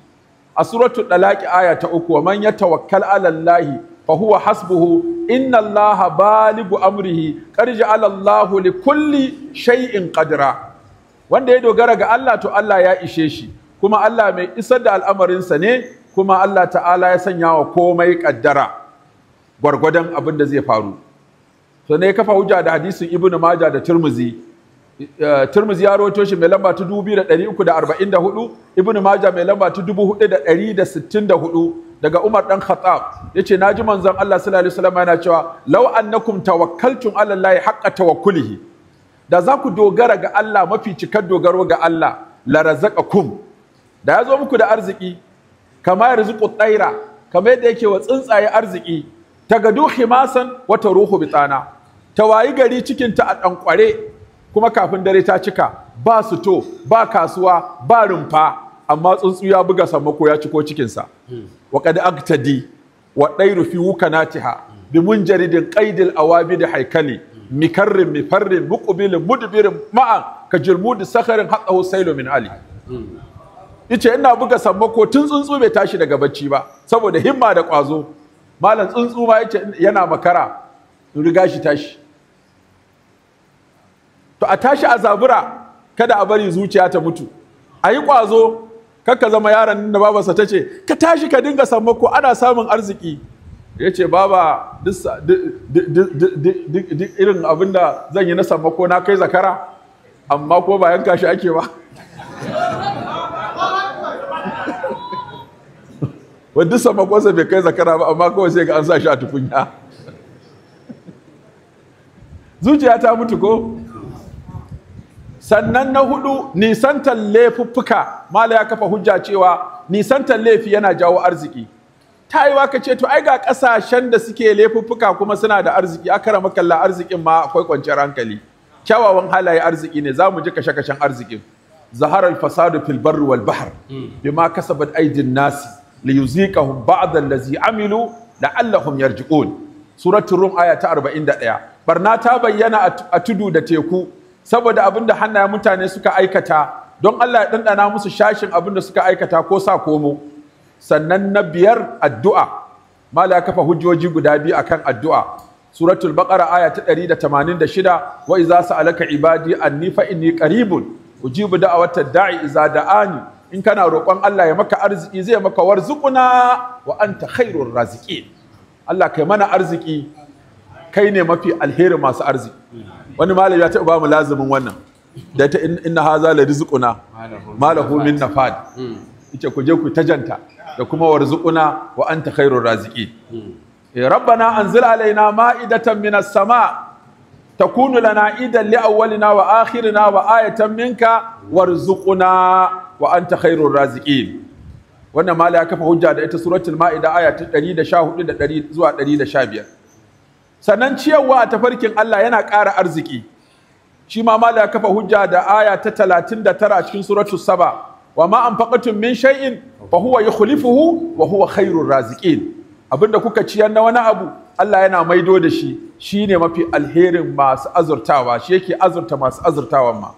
A suratul Talaq aya ta 3, wa man yatawakkal ala Allahi fa huwa hasbuhu inna Allaha baligu amrihi qad ja'ala Allahu li kulli shay'in qadra. Wanda ya dogara ga Allah, to Allah ya ishe shi, kuma Allah mai isar da al'amarinsa ne, kuma Allah ta'ala ya sanya wa komai kaddara gwargwadon abin da zai faru. So ne kafa hujja da hadisin Ibn Majah da Tirmidhi. Tirmidhi ya rawaito shi mai lamba ta 2344, Ibn Majah mai lamba ta 4164, daga Umar dan Khattab yace, naji manzon Allah sallallahu alaihi wasallam yana cewa, law annakum tawakkaltum ala Allahi haqqa tawakkulihi, da za ku dogara ga Allah mafi cikar dogaro ga Allah, la razaqakum, da ya zo muku da arziki, kama yarzuqu tsaira, kamar yadda yake wa tsuntsaye arziki, tagadu khimasan wa taruhu bitana, ta wayi gari cikin ta a dankware, kuma kafin dare ta cika, ba suto, ba kasuwa, ba rumfa, amma tsuntsu ya buga sammako ya ciko cikinsa. Wa qad aqtadi wa dairu fi wukanatiha bi munjaridin qaidil awabid haikali mikarrin mifarrin muqbilin mudbirin ma'an ka jirmudi sakharin haqahu sailu min ali. Yace ina buga sammako tun tsuntsu bai tashi daga bacci ba, saboda himma da kwazo. Malam, tsuntsu ma yace yana makara, in riga shi tashi. To a tashi a zabura, kada a bari zuciya ta mutu, a yi ƙwazo. Kakka zama yaron da babarsa ta ce, ka tashi ka dinga sammako, ana samun arziki. Ya ce, baba, duk irin abin da zan yi na sammako na kai zakara, amma ko ba yanka shi ake ba. Wadda sammakonsa bai kai zakara ba, amma kawai sai ga an sa shi a tukunya. Zuciya ta mutu ko? Sannan na hudu, nisantar laifuffuka. Mala ya kafa hujja cewa nisantar laifi yana jawo arziki. Ta yi ka ce, to ai ga kasashen da suke laifuffuka kuma suna da arziki. Akara makalla, arzikin ma akwai kwanciyar hankali, kyawawan halaye arziki ne. Za mu ji kashe-kashen arzikin. Zaharar fasadu fil barri wal bahr bima kasabat aydin nasi liyuziqahum ba'd allazi amilu la'allahum yarji'un. Suratul Rum aya ta 41. Barna ta bayyana a tudu da teku saboda abin da hannayen mutane suka aikata, don Allah ya ɗanɗana musu shashin abin da suka aikata ko sa komo. Sannan na biyar, addu'a. Mala ya kafa hujjoji guda biyu akan addu'a. Suratul Baqara aya ta 186, wa iza sa'alaka ibadi anni fa inni qaribun ujibu da'wata da'i iza da'ani. In kana roƙon Allah ya maka arziki, zai maka. Warzuquna wa anta khairur raziqin. Allah kai mana arziki, kai ne mafi alheri masu arziki. Wani malami ya taɓa ba mu lazumin wannan da ta inna haza la rizquna ma lahu min nafad. Yace ku je ku tajanta da kuma warzuquna wa anta khairur raziqin. Rabbana anzil alaina ma'idatan minas sama. Takunu lana idan li awwalina wa akhirina wa ayatan minka warzuqna wa anta khairur raziqin. Wannan mala ya kafa hujja da ita suratul ma'ida aya ta 114 da 100 zuwa 115. Sannan ciyarwa a tafarkin Allah yana ƙara arziki. Shi ma mala ya kafa hujja da aya ta 39 a cikin suratul saba, wa ma anfaqatum min shay'in fa huwa yukhlifuhu wa huwa khairur raziqin. Abinda kuka ciyar na wani abu Allah yana maido da shi, shine mafi alherin masu azurtawa, shi yake azurta masu azurtawan ma.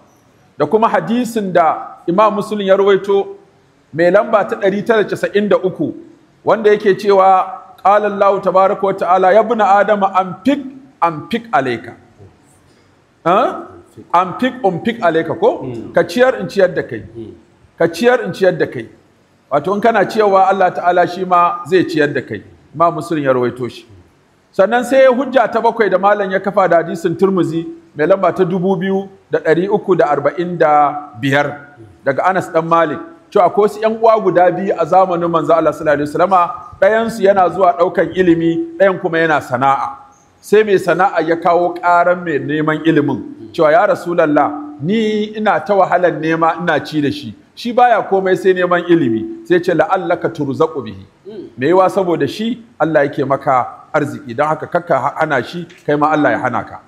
Da kuma hadisin da Imam Muslim ya rawaito mai lamba ta 993 wanda yake cewa qala Allahu tabaaraka wa ta'ala ya ibna adama anfik anfik alayka, anfik unfik alayka, ko ka ciyar in ciyar da kai, ka ciyar in ciyar da kai. Wato in kana ciyarwa Allah ta'ala shi ma zai ciyar da kai. Imam Muslim ya rawaito shi. Sannan sai hujja ta 7 da malam ya kafa da hadisin Tirmizi mai lamba ta 2345 daga Anas dan Malik, cewa akwai wasu ƴan uwa guda biyu a zamanin manzo Allah sallallahu alaihi wasallama, ɗayan su yana zuwa ɗaukan ilimi, ɗayan kuma yana sana'a. Sai mai sana'a ya kawo ƙaran mai neman ilimin cewa ya Rasulallah, ni ina ta wahalar nema ina ci da shi, shi baya komai sai neman ilimi. Sai ce la'allaka turzaqu bihi, me yawa saboda shi Allah yake maka arziki, don haka kakka hana shi, kai ma Allah ya hana ka.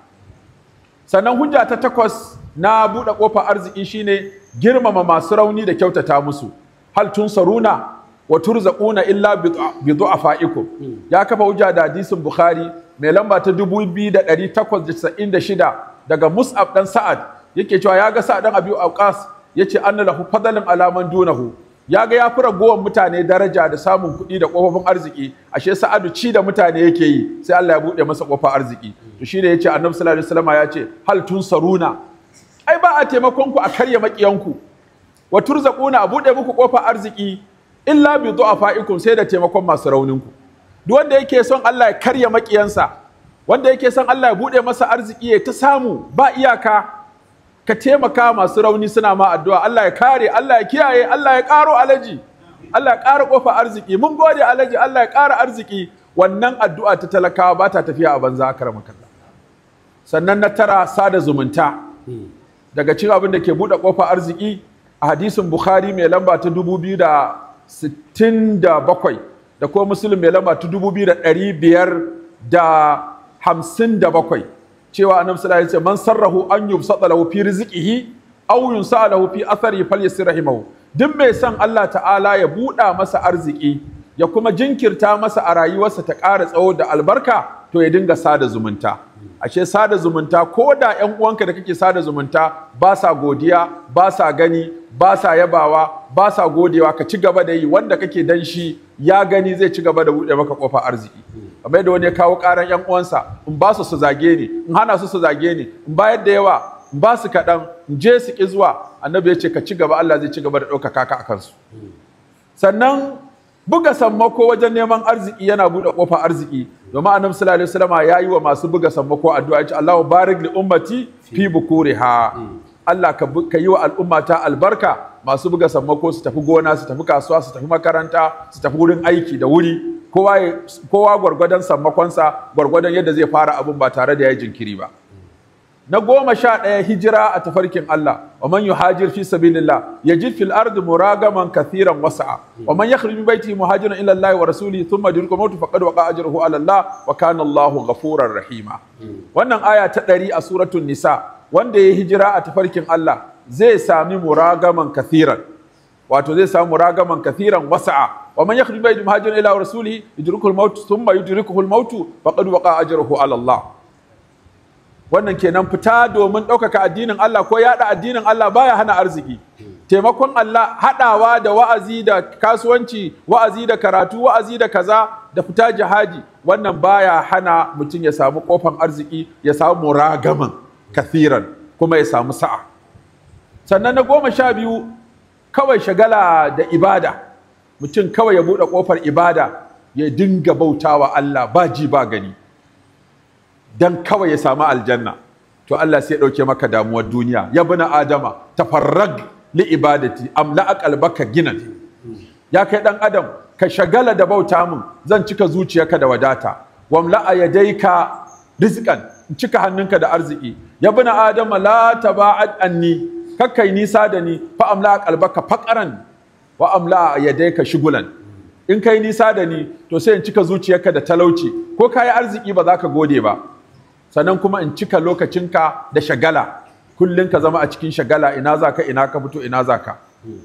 Sannan hujja ta 8 na buɗe ƙofar arziki shine girmama masu rauni da kyautata musu. Hal tunsaruna wa turzaquna illa bi du'afaikum. Ya kafa hujja da hadisin Bukhari mai lamba ta 2896 daga Mus'ab dan Sa'ad, yake cewa ya ga Sa'ad dan Abi Waqqas yace anna lahu fadlan ala man dunahu, ya ga ya fi ragowar mutane daraja da samun kuɗi da ƙofofin arziki, ashe Sa'adu ci da mutane yake yi, sai Allah ya buɗe masa ƙofar arziki. To shine yace Annabi sallallahu alaihi wasallam ya ce hal tunsaruna, ai ba a taimakon ku a karya makiyanku, wa turzaquna, a buɗe muku ƙofar arziki, illa bi du'afaikum, sai da taimakon masu raunin ku. Duk wanda yake son Allah ya karya makiyansa, wanda yake son Allah ya buɗe masa arziki ya ta samu ba iyaka, ka taimaka masu rauni suna ma addu'a, Allah ya kare, Allah ya kiyaye, Allah ya ƙaro alaji, Allah ya ƙara ƙofa arziki, mun gode alaji, Allah ya ƙara arziki. Wannan addu'a ta talakawa ba ta tafiya a banza, akramakallah. Sannan na 9, sada zumunta. Daga cikin abin da ke buɗe ƙofa arziki, a hadisin Bukhari mai lamba ta 2067 da kuma Muslim mai lamba ta 2557, cewa Annabi sallallahu alaihi wasallam man sarrahu an yubsata lahu fi rizqihi aw yunsa lahu fi athari falyasir rahimahu. Duk mai son Allah ta'ala ya buɗa masa arziki ya kuma jinkirta masa a rayuwarsa ta ƙara tsawo da albarka, to ya dinga sada zumunta. Ashe sada zumunta, ko da ƴan uwanka da kake sada zumunta ba sa godiya, ba sa gani, ba sa yabawa, ba sa godewa, ka ci gaba da yi. Wanda kake dan shi ya gani zai ci gaba da buɗe maka ƙofar arziki. Kamar yadda wani ya kawo ƙaran ƴan uwansa, in ba su su zage ni, in hana su su zage ni, in bayar da yawa, in ba su kaɗan, in je su ƙi zuwa. Annabi ya ce ka ci gaba, Allah zai ci gaba da ɗaukaka ka a kansu. Sannan buga sammako wajen neman arziki yana buɗe ƙofar arziki, domin Annabi sallallahu alaihi wasallam ya yi wa masu buga sammako addu'a, ya ce Allahu barik li ummati fi bukuriha. Allah ka yi wa al'ummata albarka. Masu buga sammako su tafi gona, su tafi kasuwa, su tafi makaranta, su tafi wurin aiki da wuri, kowa gwargwadon sammakonsa, gwargwadon yadda zai fara abun ba tare da ya jinkiri ba. Na 11, hijira a tafarkin Allah. Wa man yuhajir fi sabilillah yajid fil ardi muragaman kathiran wasa'a, wa man yakhruj min baytihi muhajiran ila Allah wa rasulihi thumma yudrikuhu mautu faqad waqa ajruhu ala Allah wa kana Allahu ghafurar rahima. Wannan aya ta 100 a suratul Nisa, wanda ya hijira a tafarkin Allah zai sami muragaman kathiran, wato zai samu muragaman kathiran wasa'a. Wa man yakhruj min baytihi muhajiran ila rasulihi yudrikuhu al-maut thumma yudrikuhu al-maut faqad waqa ajruhu ala Allah. Wannan kenan fita domin ɗaukaka addinin Allah ko yaɗa addinin Allah baya hana arziki. Taimakon Allah, haɗawa da wa'azi da kasuwanci, wa'azi da karatu, wa'azi da kaza, da fita jihadi, wannan baya hana mutum ya samu ƙofan arziki, ya samu muragaman kathiran, kuma ya samu sa'a. Sannan na 12, kawai shagala da ibada. Mutum kawai ya buɗe ƙofar ibada, ya dinga bautawa Allah ba ji ba gani, dan kawai ya samu aljanna. To Allah sai ya ɗauke maka damuwar duniya. Ya bani adama tafarrag li ibadati amla qalbaka ginan. Ya kai dan adam, ka shagala da bauta min, zan cika zuciyarka da wadata. Wamla yadayka rizqan, in cika hannunka da arziki. Ya bani adama la taba'ad anni, kakkai nisa da ni, fa amla qalbaka faqaran wa amla yadayka shugulan. In kai nisa da ni to sai in cika zuciyarka da talauci, ko kayi arziki ba za ka gode ba. Sannan kuma in cika lokacinka da shagala, kullun ka zama a cikin shagala, ina za ka, ina ka fito, ina za ka.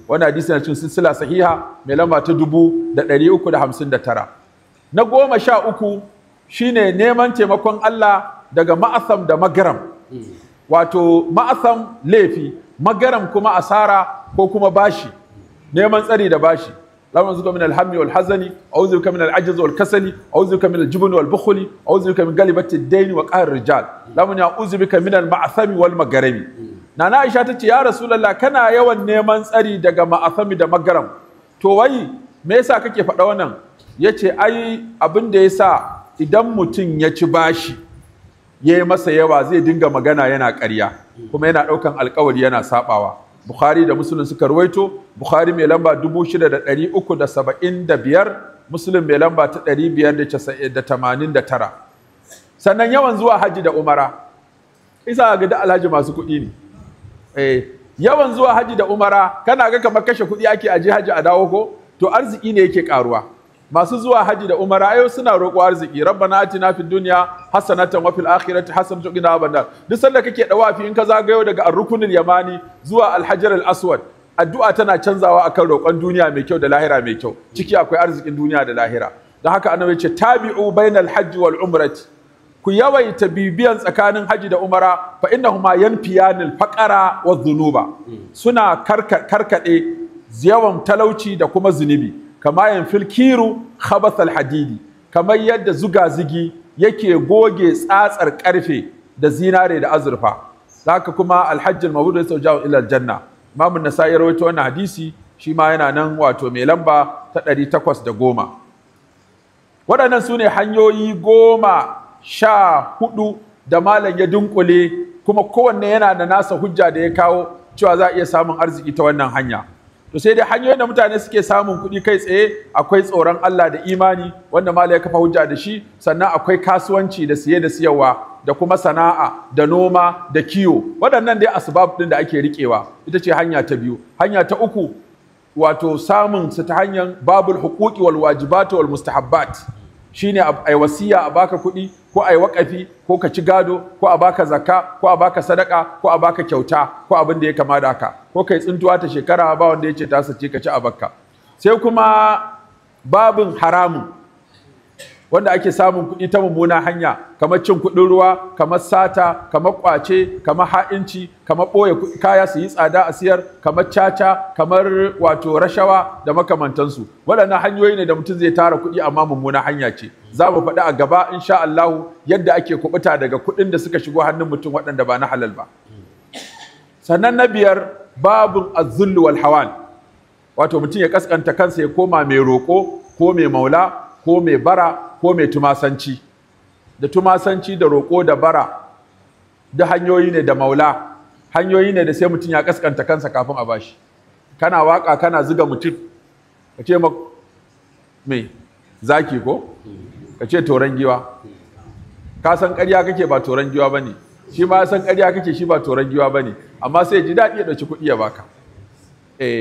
Wannan hadisi na cikin silsila sahiha mai lamba ta 359. Na 13 shine neman taimakon Allah daga ma'asam da magaram. Wato ma'asam laifi, magaram kuma asara ko kuma bashi, neman tsari da bashi. Lamma zuka min alhammi wal hazani, a'udhu bika min al-ajzi wal kasali, a'udhu bika min al-jubni wal bukhli, a'udhu bika min galibati ad-dayn wa qahr ar-rijal. Lamma ya'udhu bika min al-ma'asami wal magarami. Nana Aisha tace ya Rasulullah, kana yawan neman tsari daga ma'asami da magaram, to wai me yasa kake faɗa wannan? Yace ai abin da yasa idan mutum ya ci bashi yayi masa yawa zai dinga magana yana ƙarya, kuma yana ɗaukan alƙawari yana sabawa. Bukhari da Muslim suka ruwaito, Bukhari mai lamba 6375, Muslim mai lamba ta 589. Sannan yawan zuwa haji da umara. Isa ga da alhaji masu kuɗi ne. Yawan zuwa haji da umara, kana ga kamar kashe kuɗi ake aje haji a dawo ko? To arziki ne yake karuwa. Masu zuwa haji da umara ayo suna roƙo arziki. Rabbana atina fid dunya hasanatan wa fil akhirati hasanatan wa qina adhaban nar. Duk sanda kake dawafi in ka zagayo daga ar-rukunul yamani zuwa al-hajar al-aswad, addu'a tana canzawa akan roƙon duniya mai kyau da lahira mai kyau. Ciki akwai arzikin duniya da lahira. Don haka annabi ya ce tabi'u bainal hajji wal umrati, ku yawaita bibiyan tsakanin haji da umara, fa innahuma yanfiyanil faqara wa dhunuba, suna karkade yawan talauci da kuma zunubi. Kama yanfil kiru khabathal hadidi, kamar yadda zuga-zigi yake goge tsatsar karfe da zinare da azurfa. Haka kuma alhajjul mabrur yasawjahu ila aljanna. Imam an-Nasa'i rawaito wannan hadisi, shi ma yana nan wato mai lamba ta 810. Waɗannan sune hanyoyi 14 da malam ya dunkule, kuma kowanne yana da nasa hujja da ya kawo cewa za a iya samun arziki ta wannan hanya. To sai dai hanyoyin da mutane suke samun kuɗi kai tsaye, akwai tsoron Allah da imani wanda malam ya kafa hujja da shi, sannan akwai kasuwanci da siye da siyarwa da kuma sana'a da noma da kiwo. Waɗannan dai asbab ɗin da ake riƙewa, ita ce hanya ta biyu. Hanya ta uku wato samun su ta hanyar babul huquqi wal wajibat wal mustahabbat, shine ai wasiya a baka kuɗi, ko ai waƙafi, ko ka ci gado, ko a baka zakka, ko a baka sadaka, ko a baka kyauta, ko abin da ya kama da haka, ko kai tsintuwa ta shekara ba wanda ya ce ta sace ka ci a bakka. Sai kuma babin haramun wanda ake samun kuɗi ta mummuna hanya, kamar cin kuɗin ruwa, kamar sata, kamar ƙwace, kamar ha'inci, kamar ɓoye kaya su yi tsada a siyar, kamar caca, kamar wato rashawa da makamantansu. Waɗannan hanyoyi ne da mutum zai tara kuɗi amma mummuna hanya ce. Za mu faɗi a gaba insha Allahu yadda ake kuɓuta daga kuɗin da suka shigo hannun mutum waɗanda ba na halal ba. Sannan na biyar, babun azzullu wal hawan, wato mutum ya kaskanta kansa ya koma mai roƙo ko mai maula ko mai bara ko mai tumasanci. Da tumasanci da roƙo da bara da hanyoyi ne, da maula hanyoyi ne da sai mutum ya kaskanta kansa kafin a bashi. Kana waka kana zuga mutum, ka ce ma mai zaki ko ka ce toron giwa, ka san ƙarya kake ba toron giwa bane, shi ma san ƙarya kake shi ba toron giwa bane, amma sai ji daɗi ya ɗauki kuɗi ya baka.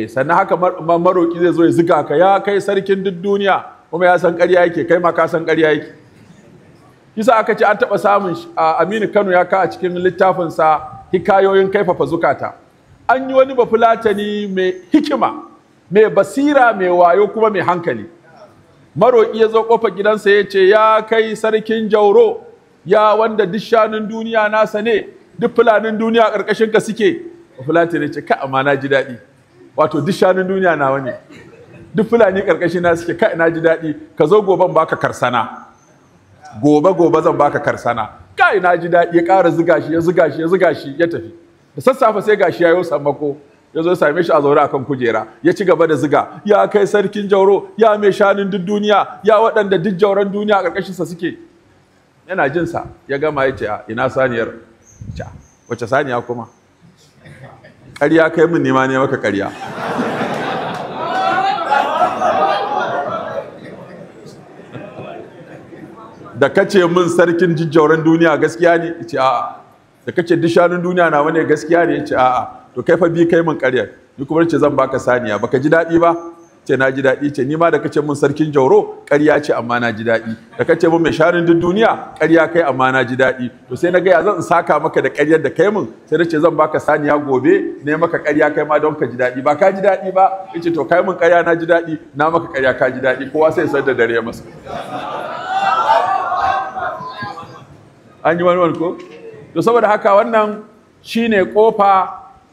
Sannan haka maroƙi zai zo ya zuga ka, ya kai sarkin duk duniya, kuma ya san ƙarya yake, kai ma ka san ƙarya yake. Kisa aka ce an taɓa samun Aminu Kano ya ka a cikin littafinsa Hikayoyin Kaifafa Zukata. An yi wani bafulatani mai hikima, mai basira, mai wayo kuma mai hankali. Maroƙi ya zo ƙofar gidansa ya ce, ya kai sarkin Jauro, ya wanda duk shanun duniya nasa ne, duk fulanin duniya ƙarƙashin ka suke. Bafulatani ce, ka amma na ji daɗi. Wato duk shanun duniya nawa ne, duk fulani ƙarƙashin na suke, ka na ji daɗi, ka zo goben baka karsana. Gobe gobe zan baka karsana. Kai na ji daɗi, ya ƙara zuga shi, ya zuga shi, ya zuga shi, ya tafi. Da sassafe sai gashi ya yo sammako, ya zo same shi a zaure akan kujera, ya ci gaba da ziga, ya kai sarkin Jauro, ya mai shanun duk duniya, ya waɗanda duk jauran duniya a ƙarƙashinsa suke. Yana jin sa, ya gama ya ce, ina saniyar? Wace saniya kuma? Ƙarya kai min, nema ne maka ƙarya. Da kace min sarkin jijjauran duniya gaskiya ne? Yace a'a. Da kace duk shanun duniya nawa ne gaskiya ne? Yace a'a. To kai fa bi kai min ƙaryar, ni kuma ce zan baka saniya, baka ji daɗi ba? Ce na ji daɗi. Ce ni ma da kace mun sarkin jauro ƙarya ce amma na ji daɗi, da kace mun mai sharin duk duniya ƙarya kai amma na ji daɗi. To sai na ga ya zan saka maka da ƙaryar da kai mun, sai nace zan baka saniya gobe ne maka ƙarya kai ma don ka ji daɗi. Ba ka ji daɗi ba? Yace to kai mun ƙarya na ji daɗi, na maka ƙarya ka ji daɗi, kowa sai ya san da dare masa. An yi wani wani ko? To saboda haka wannan shine kofa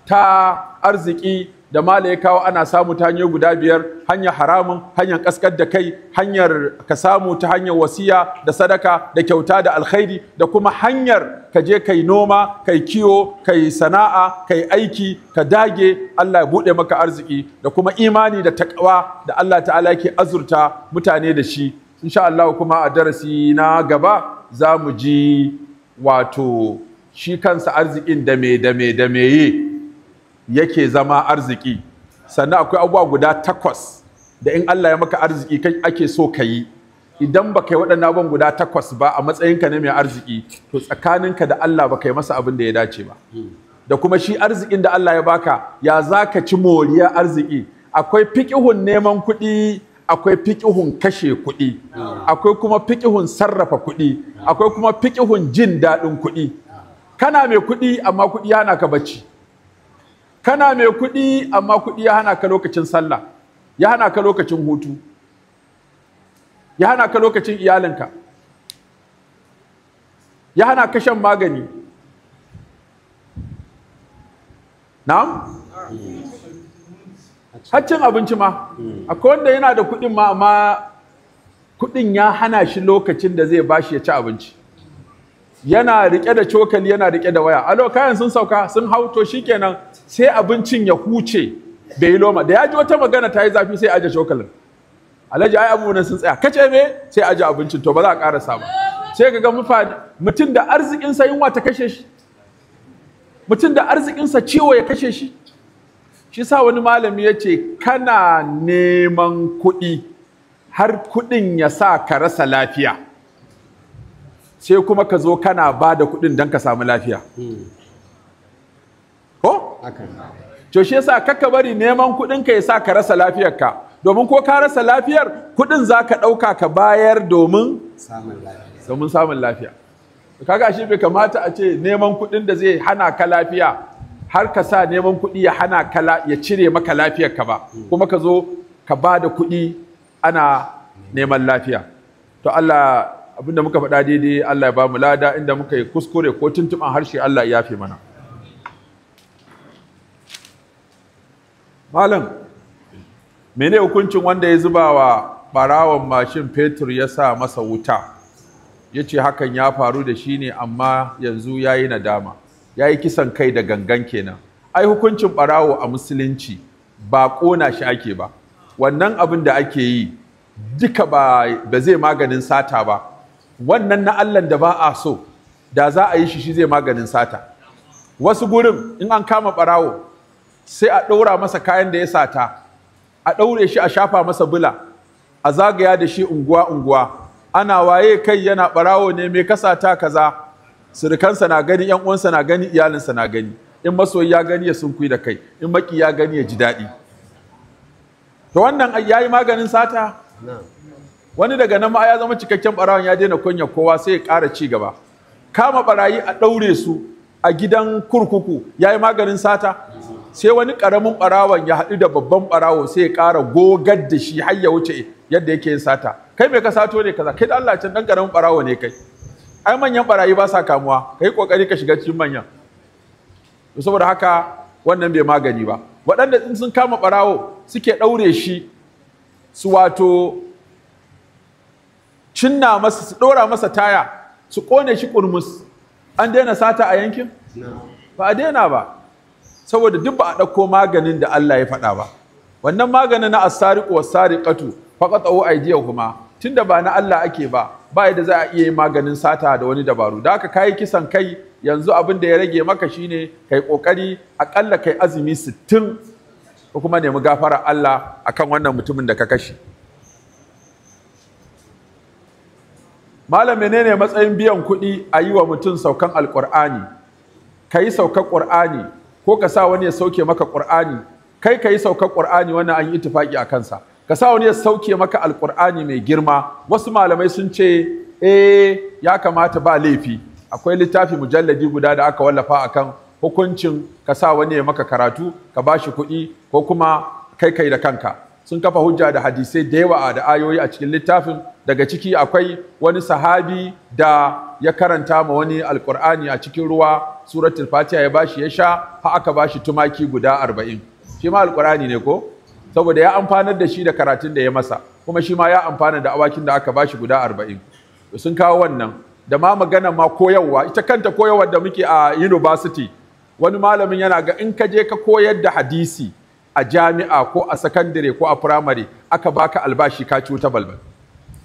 ta arziki da mala ya kawo, ana samu ta hanyoyi guda biyar: hanyar haramun, hanyar kaskar da kai, hanyar ka samu ta hanyar wasiya da sadaka da kyauta da alkhairi, da kuma hanyar ka je kai noma, kai kiwo, kai sana'a, kai aiki, ka dage Allah ya buɗe maka arziki, da kuma imani da takawa da Allah ta'ala yake azurta mutane da shi. Insha Allah kuma a darasi na gaba za mu ji wato shi kansa arzikin da me da me da meye yake zama arziki. Sannan akwai abubuwa guda 8 da in Allah ya maka arziki kai ake so ka yi. Idan ba kai waɗannan abubuwan guda 8 ba a matsayinka na mai arziki, to tsakaninka da Allah ba kai masa abin da ya dace ba. Da kuma shi arzikin da Allah ya baka, ya za ka ci moriya arziki? Akwai fiƙihun neman kuɗi, akwai fiƙihun kashe kuɗi, akwai kuma fiƙihun sarrafa kuɗi, akwai kuma fiƙihun jin daɗin kuɗi. Kana mai kuɗi amma kuɗi ya hana ka bacci. Kana mai kuɗi amma kuɗi ya hana ka lokacin sallah, ya hana ka lokacin hutu, ya hana ka lokacin iyalinka, ya hana ka shan magani. Na'am? Haccin abinci ma. Akwai wanda yana da kuɗin ma amma kuɗin ya hana shi lokacin da zai bashi ya ci abinci. Yana rike da cokali, yana rike da waya. Alo, kayan sun sauka, sun hau, to shikenan sai abincin ya huce, bai yi loma. Da ya ji wata magana ta yi zafi sai aje cokalin. Alhaji ai abubuwan sun tsaya. Kace me? Sai aje abincin, to ba za a karasa ba. Sai ka ga mutum da arzikinsa yunwa ta kashe shi. Mutum da arzikinsa ciwo ya kashe shi. Shi sa wani malami ya ce kana neman kuɗi har kuɗin ya sa ka rasa lafiya, sai kuma ka zo kana ba da kuɗin don ka samu lafiya. Ko? To shi yasa kakka bari neman kuɗin ka ya sa ka rasa lafiyarka, domin ko ka rasa lafiyar kuɗin za ka ɗauka ka bayar domin samun lafiya. Kaga shi bai kamata a ce neman kuɗin da zai hana ka lafiya har ka sa neman kuɗi ya hana ka ya cire maka lafiyarka ba, kuma ka zo ka ba da kuɗi ana neman lafiya. To Allah, abinda muka faɗa daidai Allah ya ba mu lada, inda muka yi kuskure ko tuntuɓan harshe Allah ya yafe mana. Malam, mene hukuncin wanda ya zuba wa ɓarawon mashin fetur ya sa masa wuta? Ya ce hakan ya faru da shi ne amma yanzu ya yi nadama. Ya yi kisan kai da gangan kenan. Ai hukuncin ɓarawo a musulunci ba ƙona shi ake ba. Wannan abin da ake yi duka ba zai maganin sata ba. Wannan na Allahn da ba a so, da za a yi shi zai maganin sata. Wasu gurin in an kama ɓarawo sai a ɗaura masa kayan da ya sata, a ɗaure shi, a shafa masa bula, a zagaya da shi unguwa-unguwa. Ana waye kai yana ɓarawo ne, mai kasata kaza. Surukansa na gani, yan uwansa na gani, iyalinsa na gani. In masoyi ya gani ya sunkuyi da kai, in maki ya gani ya ji daɗi. To wannan yayi maganin sata? Wani daga nan ma ya zama cikakken ɓarawon, ya daina kunya kowa sai ya ƙara ci gaba. Kama ɓarayi a ɗaure su a gidan kurkuku yayi maganin sata? Sai wani ƙaramin ɓarawon ya haɗu da babban ɓarawo sai ya ƙara gogar da shi har ya wuce yadda yake yin sata. Kai mai ka sato ne kaza, kai da Allah can ɗan ƙaramin ɓarawo ne kai. Ai manyan barayi ba sa kamuwa, kai kokari ka shiga cikin manyan. Saboda haka wannan bai magani ba. Waɗanda in sun kama barawo suke ɗaure shi, su wato cinna masa, su ɗora masa taya, su ƙone shi ƙurmus. An daina sata a yankin? Ba a daina ba, saboda duk ba a ɗauko maganin da Allah ya faɗa ba. Wannan maganin na as-sariqu was-sariqatu faqatu aydiyahuma, tunda ba na Allah ake ba, ba yadda za a iya yin maganin sata da wani dabaru. Da aka kayi kisan kai, yanzu abin da ya rage maka shine kai kokari akalla kai azumi 60 ko kuma nemi gafara Allah akan wannan mutumin da ka kashe. Malam, menene matsayin biyan kuɗi a yi wa mutum saukan Alƙur'ani? Ka yi saukan Ƙur'ani ko ka sa wani ya sauke maka Ƙur'ani? Kai ka yi saukan Ƙur'ani, wannan an yi ittifaki a kansa. Ka sa wani ya sauke maka Alƙur'ani mai girma, wasu malamai sun ce eh, ya kamata, ba laifi. Akwai littafi mujalladi guda da aka wallafa akan hukuncin ka sa wani ya maka karatu, ka ba shi kuɗi, ko kuma kai kai da kanka. Sun kafa hujja da hadisai da yawa da ayoyi a cikin littafin. Daga ciki akwai wani sahabi da ya karanta ma wani Alkur'ani a cikin ruwa, Suratul Fatiha, ya bashi ya sha, har aka bashi tumaki guda 40. Shi ma Alkur'ani ne ko? Saboda ya amfanar da shi da karatun da ya masa, kuma shi ma ya amfana da awakin da aka bashi guda 40. Sun kawo wannan da ma magana ma koyarwa, ita kanta koyarwar da muke a university. Wani malamin yana ga in ka je ka koyar da hadisi a jami'a ko a sakandare ko a firamare, aka baka albashi, ka ci wuta balbal.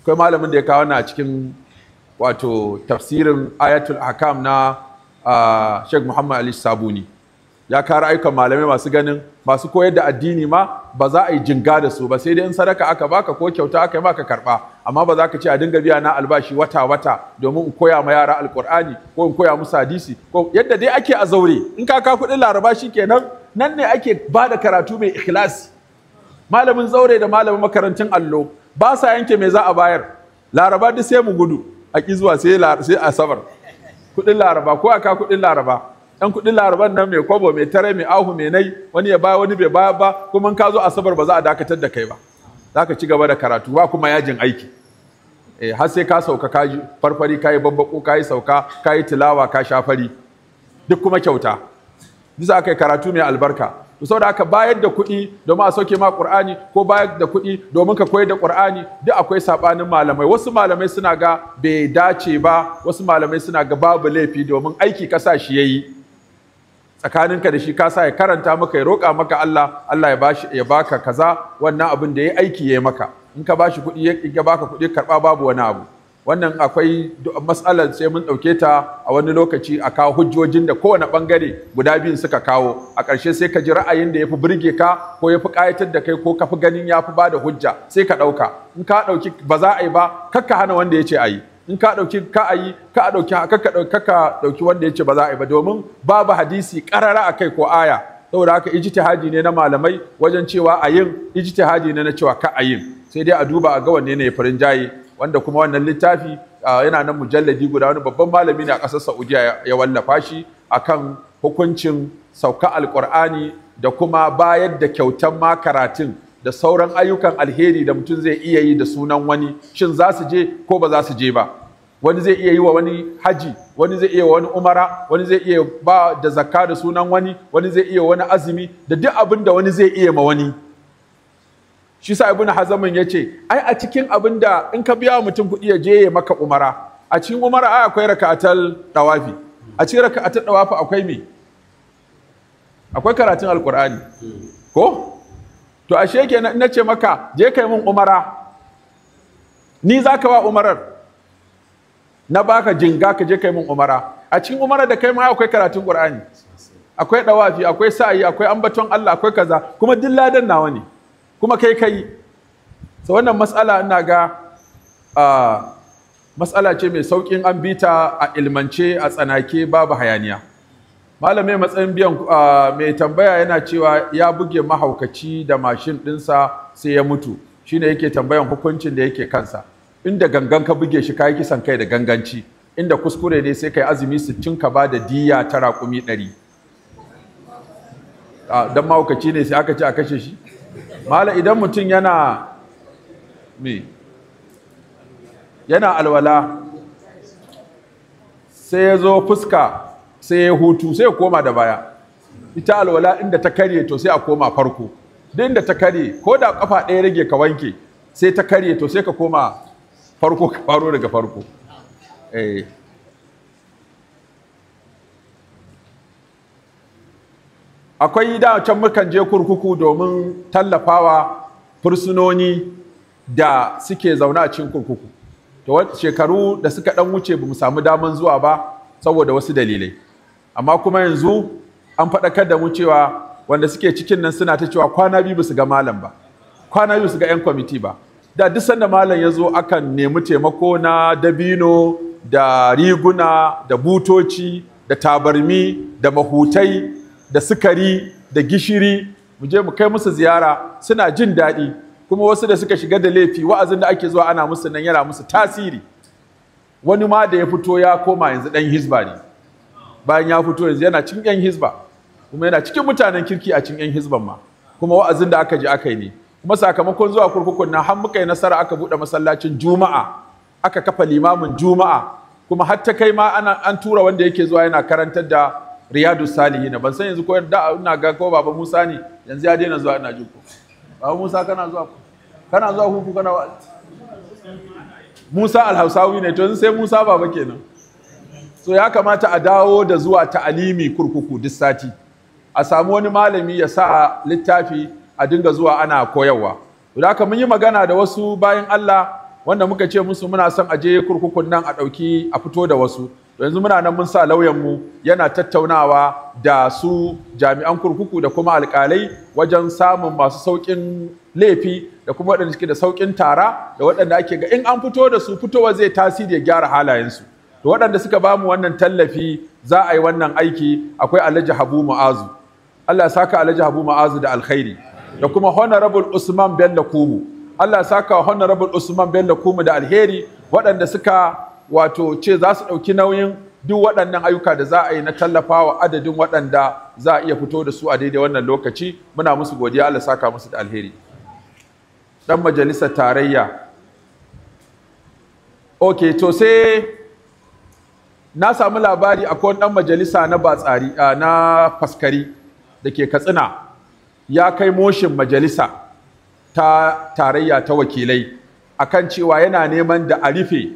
Akwai malamin da ya kawo a cikin wato tafsirin Ayatul Ahkam na Sheikh Muhammad Ali Sabuni, ya kara ayyukan malamai masu ganin masu koyar da addini ma ba za a yi jinga da su ba, sai dai in sadaka aka baka ko kyauta aka yi maka karba, amma ba za ka ce a dinga biya na albashi wata wata domin in koya ma yara Alkur'ani ko in koya musu hadisi, ko yadda dai ake a zaure, in ka ka kuɗin Laraba kenan. Nan ne ake ba da karatu mai ikhlasi. Malamin zaure da malamin makarantun allo ba sa yanke me za a bayar. Laraba duk sai mu gudu a ƙi zuwa, sai Asabar, kuɗin Laraba ko aka kuɗin Laraba, ɗan kuɗin Laraban nan, mai kwabo, mai tare, mai ahu, mai nai, wani ya baya, wani bai baya ba. Kuma in ka zo Asabar ba za a dakatar da kai ba, za ka ci gaba da karatu, ba kuma yajin aiki. Eh, har sai ka sauka, ka ji farfari, ka yi babbaƙo, ka yi sauka, ka yi tilawa, ka sha fari, duk kuma kyauta. Bisa aka yi karatu mai albarka. To, saboda aka bayar da kuɗi domin a sauke ma Qur'ani ko bayar da kuɗi domin ka koyar da Qur'ani, duk akwai sabanin malamai. Wasu malamai suna ga bai dace ba, wasu malamai suna ga babu laifi, domin aiki ka sa shi yayi tsakaninka da shi, ka sa ya karanta maka, ya roƙa maka Allah, Allah ya bashi, ya baka kaza. Wannan abin da ya aiki ya maka, in ka bashi kuɗi, ya baka kuɗi, karɓa, babu wani abu. Wannan akwai matsalar, sai mun ɗauke ta a wani lokaci, a kawo hujjojin da kowane ɓangare guda biyun suka kawo. A ƙarshe sai ka ji ra'ayin da ya fi burge ka ko ya fi ƙayatar da kai ko ka fi ganin ya fi ba da hujja, sai ka ɗauka. In ka ɗauki ba za a yi ba, kakka hana wanda ya ce a yi. In ka ɗauki ka a yi, ka ɗauki kakka ɗauki wanda ya ce ba za a yi ba, domin babu hadisi ƙarara a kai ko aya. Saboda haka ijtihadi ne na malamai wajen cewa a yin, ijtihadi ne na cewa ka a yin, sai dai a duba a ga wanne ne ya farin jaye. Wanda kuma wannan littafi yana nan mujalladi guda, wani babban malami ne a ƙasar Saudiya ya wallafa shi akan hukuncin sauka Alƙur'ani da kuma bayar da kyautan ma karatun da sauran ayyukan alheri da mutum zai iya yi da sunan wani, shin za su je ko ba za su je ba? Wani zai iya yi wa wani haji, wani zai iya wani umara, wani zai iya ba da zakka da sunan wani, wani zai iya wani azumi, da duk abin da wani zai iya ma wani. Shi sa Ibn Hazamin ya ce ai a cikin abin da in ka biya mutum kuɗi ya je ya maka umara, a cikin umara ai akwai raka'atal dawafi, a cikin raka'atal dawafi akwai me? Akwai karatun Alkur'ani ko? To, ashe kenan in nace maka je kai min umara, ni zaka wa umarar, na baka jinga ka je kai min umara, a cikin umara da kai ma akwai karatun Qur'ani, akwai dawafi, akwai sa'ayi, akwai ambaton Allah, akwai kaza, kuma duk ladan nawa ne, kuma kai kai. So wannan matsala ina ga matsala ce mai saukin an bita a ilmance, a tsanake, babu hayaniya. Malamai, matsayin biyan, mai tambaya yana cewa ya buge mahaukaci da mashin ɗinsa sai ya mutu, shine yake tambayan hukuncin da yake kansa. Inda gangan ka buge shi, kayi kisan kai da ganganci. Inda kuskure ne, sai kai azumi 60, ka ba da diya ta raƙumi 100. Don mahaukaci ne sai aka ce a kashe shi? Malam, idan mutum yana me yana alwala sai ya zo fuska, sai ya hutu, sai ya koma da baya. Ita alwala inda ta karye, to sai a koma farko. Duk inda ta karye, ko da kafa ɗaya rage ka wanke sai ta karye, to sai ka koma farko, ka faro daga farko. Eh, akwai da can mukan je kurkuku domin tallafawa fursunoni da suke zaune a cikin kurkuku. To, shekaru da suka dan wuce ba mu samu daman zuwa ba saboda wasu dalilai, amma kuma yanzu an faɗakar da mu cewa wanda suke cikin nan suna ta cewa kwana biyu su ga malam ba, kwana biyu su ga 'yan kwamiti ba. Da duk sanda malam ya zo akan nemi taimako na dabino da riguna da butoci da tabarmi da mahutai da sukari da gishiri, mu je mu kai musu ziyara, suna jin daɗi. Kuma wasu da suka shiga da laifi, wa'azin da ake zuwa ana musu nan yana musu tasiri. Wani ma da ya fito ya koma yanzu ɗan hizba ne. Bayan ya fito yanzu yana cikin 'yan hizba, kuma yana cikin mutanen kirki a cikin 'yan hizban ma. Kuma wa'azin da aka je aka yi ne. Kuma sakamakon zuwa kurkukun nan har muka yi nasara aka buɗe masallacin Juma'a, aka kafa limamin Juma'a, kuma har ta kai ma an tura wanda yake zuwa yana karantar da Riyadu Salihin. Ban san yanzu ko da ina ga ko Baba Musa ne yanzu ya daina zuwa, ina jin ko Baba Musa kana zuwa, kana zuwa huku, kana Musa Alhausawi ne, to yanzu sai Musa Baba kenan. So ya kamata a dawo da zuwa ta'alimi kurkuku duk sati, a samu wani malami ya sa littafi a dinga zuwa ana koyarwa. To haka mun yi magana da wasu bayan Allah wanda muka ce musu muna son a je kurkukun nan a ɗauki a fito da wasu. Yanzu muna nan mun sa lauyanmu yana tattaunawa da su jami'an kurkuku da kuma alƙalai wajen samun masu sauƙin laifi da kuma waɗanda suke da sauƙin tara da waɗanda ake ga in an fito da su fitowa zai tasiri ya gyara halayensu. To waɗanda suka bamu wannan tallafi za a yi wannan aiki, akwai Alhaji Habu Mu'azu. Allah ya saka Alhaji Habu Mu'azu da alkhairi, da kuma Honorable Usman Bello Kumu. Allah ya saka Honorable Usman Bello Kumu da alheri, waɗanda suka wato ce za su ɗauki nauyin duk waɗannan ayyuka da za a yi na tallafawa adadin waɗanda za a iya fito da su a daidai wannan lokaci. Muna musu godiya, Allah saka musu da alheri. Ɗan majalisar tarayya. Ok, to sai na samu labari akwai ɗan majalisa na Batsari, na Faskari da ke Katsina, ya kai motion majalisa ta tarayya ta wakilai akan cewa yana neman da a rufe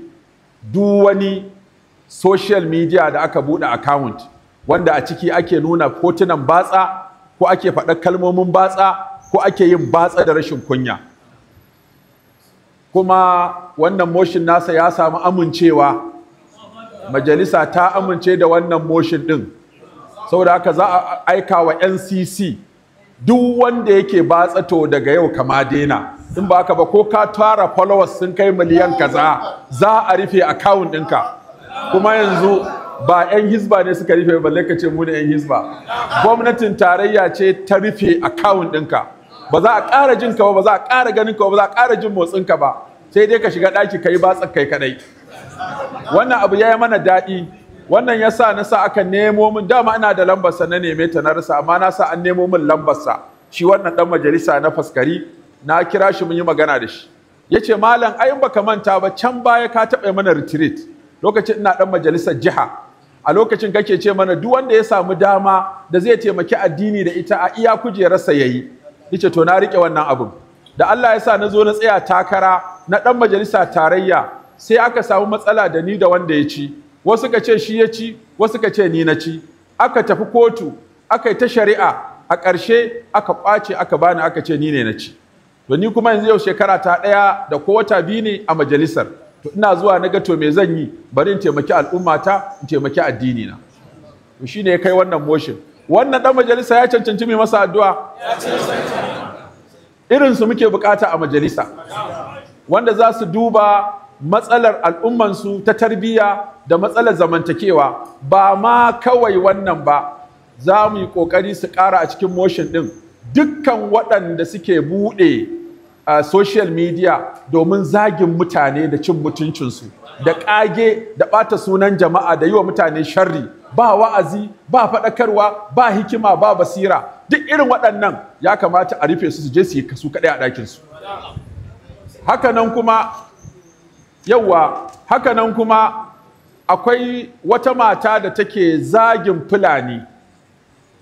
duk wani social media da aka buɗe account wanda a ciki ake nuna hotunan batsa ko ake faɗar kalmomin batsa ko ake yin batsa da rashin kunya. Kuma wannan motion nasa ya samu amincewa, majalisa ta amince da wannan motion ɗin. Saboda haka za a aika wa NCC duk wanda yake batsa to daga yau kama daina. In ba haka ba ko ka tara followers sun kai miliyan kaza za a rufe account ɗinka. Kuma yanzu ba 'yan hizba ne suka rufe, balle ka ce mu ne 'yan hizba. Gwamnatin tarayya ce ta rufe account ɗinka. Ba za a ƙara jin ka ba, ba za a ƙara ganin ka ba, ba za a ƙara jin motsin ka ba. Sai dai ka shiga ɗaki ka yi batsa kai kaɗai. Wannan abu ya yi mana daɗi. Wannan ya sa na sa aka nemo min, dama ina da lambarsa na neme ta na rasa, amma na sa an nemo min lambarsa. Shi wannan ɗan majalisa na Faskari, na kira shi mun yi magana da shi. Ya ce malam ai in baka manta ba can baya ka taɓa mana retreat lokacin ina ɗan majalisar jiha. A lokacin kake ce mana duk wanda ya samu dama da zai taimaki addini da ita a iya kujerarsa yayi. Yace to na riƙe wannan abun. Da Allah ya sa na zo na tsaya takara na ɗan majalisa tarayya, sai aka samu matsala da ni da wanda ya ci. Wasu ka ce shi ya ci, wasu ka ce ni na ci. Aka tafi kotu, aka yi ta shari'a, a ƙarshe aka ƙwace aka bani aka ce ni ne na ci. To ni kuma yanzu yau shekara ta ɗaya da ko wata biyu ne a majalisar. To ina zuwa na ga to me zan yi, bari in taimaki al'ummata, in taimaki addini na. To shine ya kai wannan motion. Wannan ɗan majalisa ya cancanci mai masa addu'a. Irin su muke bukata a majalisa. Wanda za su duba matsalar al'ummansu ta tarbiyya da matsalar zamantakewa. Ba ma kawai wannan ba, za mu yi ƙoƙari su ƙara a cikin motion ɗin dukkan waɗanda suke buɗe social media domin zagin mutane da cin mutuncinsu da ƙage da ɓata sunan jama'a da yi wa mutane sharri, ba wa'azi, ba faɗakarwa, ba hikima, ba basira. Duk irin waɗannan ya kamata a rufe su, su je su yi su kaɗai a ɗakinsu. Hakanan kuma yauwa, hakanan kuma akwai wata mata da take zagin Fulani,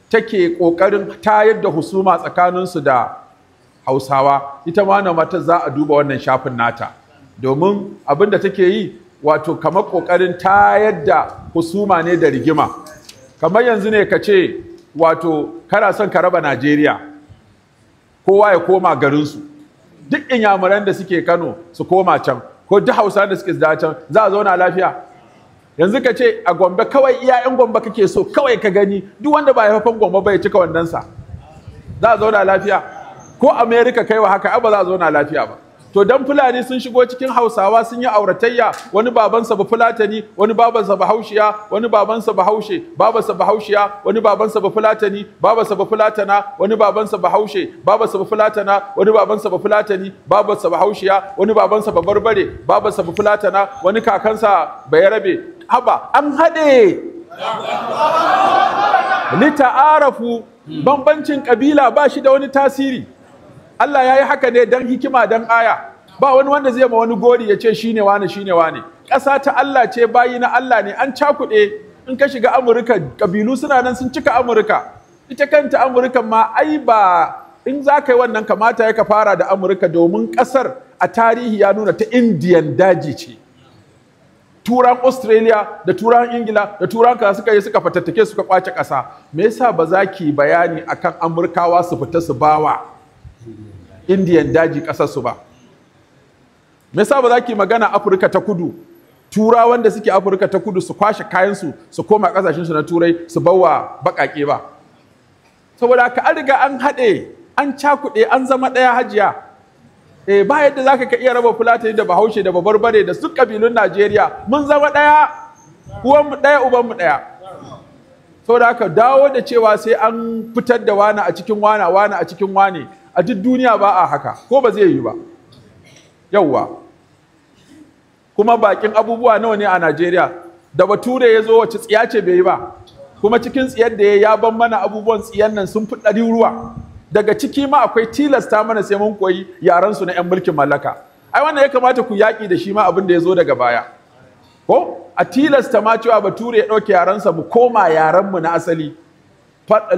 take ƙoƙarin tayar da husuma tsakaninsu da Hausawa. Ita ma wannan mata za a duba wannan shafin nata, domin abin da take yi wato kamar ƙoƙarin tayar da husuma ne da rigima. Kamar yanzu ne ka ce wato kana son ka raba Najeriya, kowa ya koma garinsu, duk inyamuran da suke Kano su koma can, ko duk Hausa da suke da can, za a zauna lafiya. Yanzu ka ce a Gombe kawai iya 'yan Gombe kake so kawai ka gani, duk wanda ba haifafan Gombe ba ya cika wandonsa, za a zauna lafiya. Ko America kaiwa haka, ai ba za a zauna lafiya ba. To dan Fulani sun shigo cikin Hausawa sun yi auratayya, wani babansa ba Fulatani, wani babansa ba Haushiya, wani babansa ba Haushe, babansa ba Haushiya, wani babansa ba Fulatani, babansa ba Fulatana, wani babansa ba Haushe, babansa ba Fulatana, wani babansa ba Fulatani, babansa ba Haushiya, wani babansa ba Barbare, babansa ba Fulatana, wani kakansa Bayarabe. Haba, an haɗe. Lita'arafu, bambancin kabila ba shi da wani tasiri. Allah ya yi haka ne don hikima, don aya. Ba wani wanda zai ma wani gori ya ce shi ne wane, shi ne wane. Ƙasa ta Allah ce, bayi na Allah ne, an cakuɗe. In ka shiga Amurka, ƙabilu suna nan sun cika Amurka. Ita kanta Amurka ma ai ba in za ka yi wannan kamata ya ka fara da Amurka, domin ƙasar a tarihi ya nuna ta Indiyan daji ce. Turan Australia da Turan Ingila da Turan kaza suka yi suka fatattake suka kwace ƙasa. Me yasa ba za ki bayani akan Amurkawa su fita su bawa Indiyan daji ƙasar su ba? Me yasa ba za ki magana Afirka ta Kudu, Turawan da suke Afirka ta Kudu su kwashe kayan su su koma ƙasashen su na Turai su bawa baƙaƙe ba? Saboda haka an riga an haɗe, an cakuɗe, an zama ɗaya, hajiya. Ba yadda zaka ka iya raba Fulatani da Bahaushe da Babarbare da duk kabilun Najeriya. Mun zama ɗaya, uwanmu ɗaya, ubanmu ɗaya. Saboda haka dawo da cewa sai an fitar da wani a cikin wana, wani a cikin wane, a duk duniya ba a haka, ko ba zai yi ba. Yawwa. Kuma bakin abubuwa nawa ne a Najeriya da Bature ya zo, wace tsiya ce bai yi ba? Kuma cikin tsiyar da ya ban mana, abubuwan tsiyan nan sun fi ɗari ruwa. Daga ciki ma akwai tilasta mana sai mun koyi yaran su na 'yan mulkin mallaka. Ai wannan ya kamata ku yaƙi da shi ma, abin da ya zo daga baya. Ko a tilasta ma cewa Bature ya ɗauke yaransa, mu koma yaran mu na asali.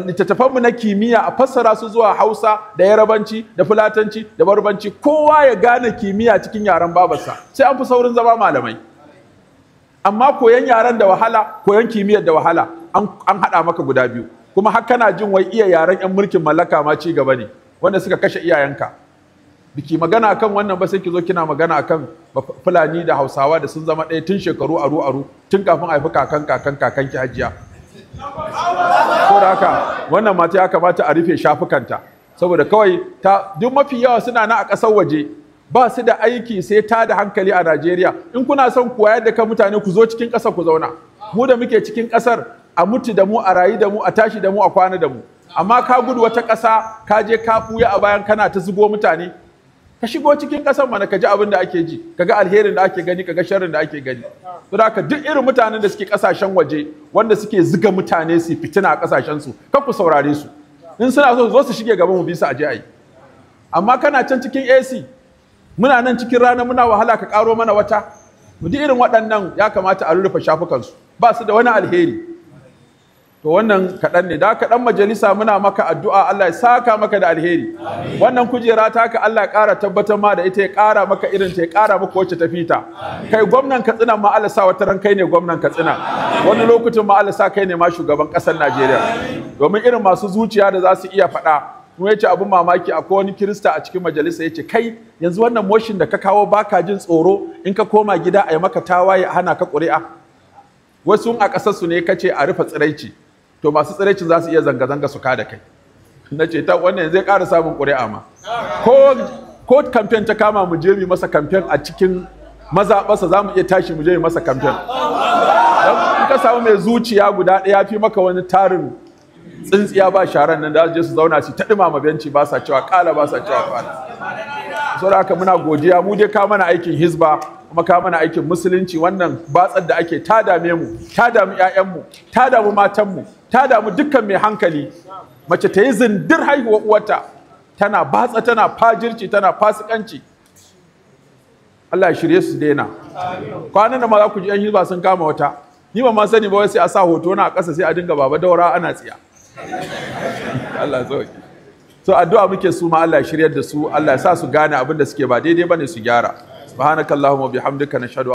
Littattafanmu na kimiyya a fassara su zuwa Hausa da Yarabanci da Fulatanci da Barbanci, kowa ya gane kimiyya cikin yaren babarsa, sai an fi saurin zama malamai. Amma koyan yaren da wahala, koyan kimiyyar da wahala, an haɗa maka guda biyu. Kuma har kana jin wai iya yaren 'yan mulkin mallaka ma ci gaba ne, wanda suka kashe iyayenka. Biki magana akan wannan ba, sai ki zo kina magana akan Fulani da Hausawa da sun zama ɗaya tun shekaru aru aru, tun kafin a haifi kakan kakan kakan ki, hajiya. Ko da haka wannan mata ya kamata a rufe shafukanta, saboda kawai ta duk mafi yawa suna na a ƙasar waje, ba su da aiki sai ta da hankali a Najeriya. In kuna son ku wayar da kan mutane, ku zo cikin ƙasar ku zauna. Mu da muke cikin ƙasar, a mutu da mu, a rayu da mu, a tashi da mu, a kwana da mu. Amma ka gudu wata ƙasa, ka je ka ɓuya a bayan kana ta zugo mutane. Ka shigo cikin ƙasar mana, ka ji abin da ake ji, ka ga alherin da ake gani, ka ga sharrin da ake gani. Saboda haka duk irin mutanen da suke ƙasashen waje wanda suke zuga mutane su fitina a ƙasashen su, kar ku saurare su. In suna so, zo su shige gaban mu bi su aje ayi. Amma kana can cikin AC, muna nan cikin rana muna wahala, ka karo mana wata. Duk irin waɗannan ya kamata a rurrufe shafukansu, ba su da wani alheri. To wannan kaɗan ne. Da kaɗan majalisa, muna maka addu'a, Allah ya saka maka da alheri. Wannan kujera taka, Allah ya ƙara tabbatar ma da ita, ya ƙara maka irin ta, ya ƙara maka wacce ta fita. Kai, gwamnan Katsina ma, Allah sa wata ran kai ne gwamnan Katsina. Wani lokacin ma Allah sa kai ne ma shugaban ƙasar Najeriya, domin irin masu zuciya da za su iya faɗa. Kuma yace abin mamaki, akwai wani Kirista a cikin majalisa, yace, "Kai, yanzu wannan motion da ka kawo, baka jin tsoro in ka koma gida a yi maka tawaye a hana ka ƙuri'a?" Wasu a ƙasar su ne kace a rufe tsiraici, to masu tsiraicin za su iya zanga-zanga su kada kai. Na ce ta wannan zai ƙara samun ƙuri'a ma. Ko kamfen ta kama mu je mu masa kamfen a cikin mazaɓarsa, za mu iya tashi mu je mu masa kamfen. Don in ka samu mai zuciya guda ɗaya, fi maka wani tarin tsintsiya ba sharan nan da je su zauna su ta ɗumama benci, ba sa cewa ƙala, ba sa cewa ƙala. Saboda haka muna godiya. Mu dai ka mana aikin hizba, kuma ka mana aikin musulunci. Wannan batsar da ake ta dame mu, ta damu ƴaƴanmu, ta damu matanmu, ta damu dukkan mai hankali. Mace ta yi zindir haihuwar uwarta tana batsa, tana fajirci, tana fasikanci. Allah ya shirye su daina. Kwanan da ma za ku ji yan hizba sun kama wata, ni ba ma sani ba, wai sai a sa hoto na a ƙasa, sai a dinga Baba Daura ana tsiya. Allah ya sauke. So addu'a muke, su ma Allah ya shiryar da su, Allah ya sa su gane abin da suke ba daidai bane su gyara. Subhanakallahumma bihamdika, nashhadu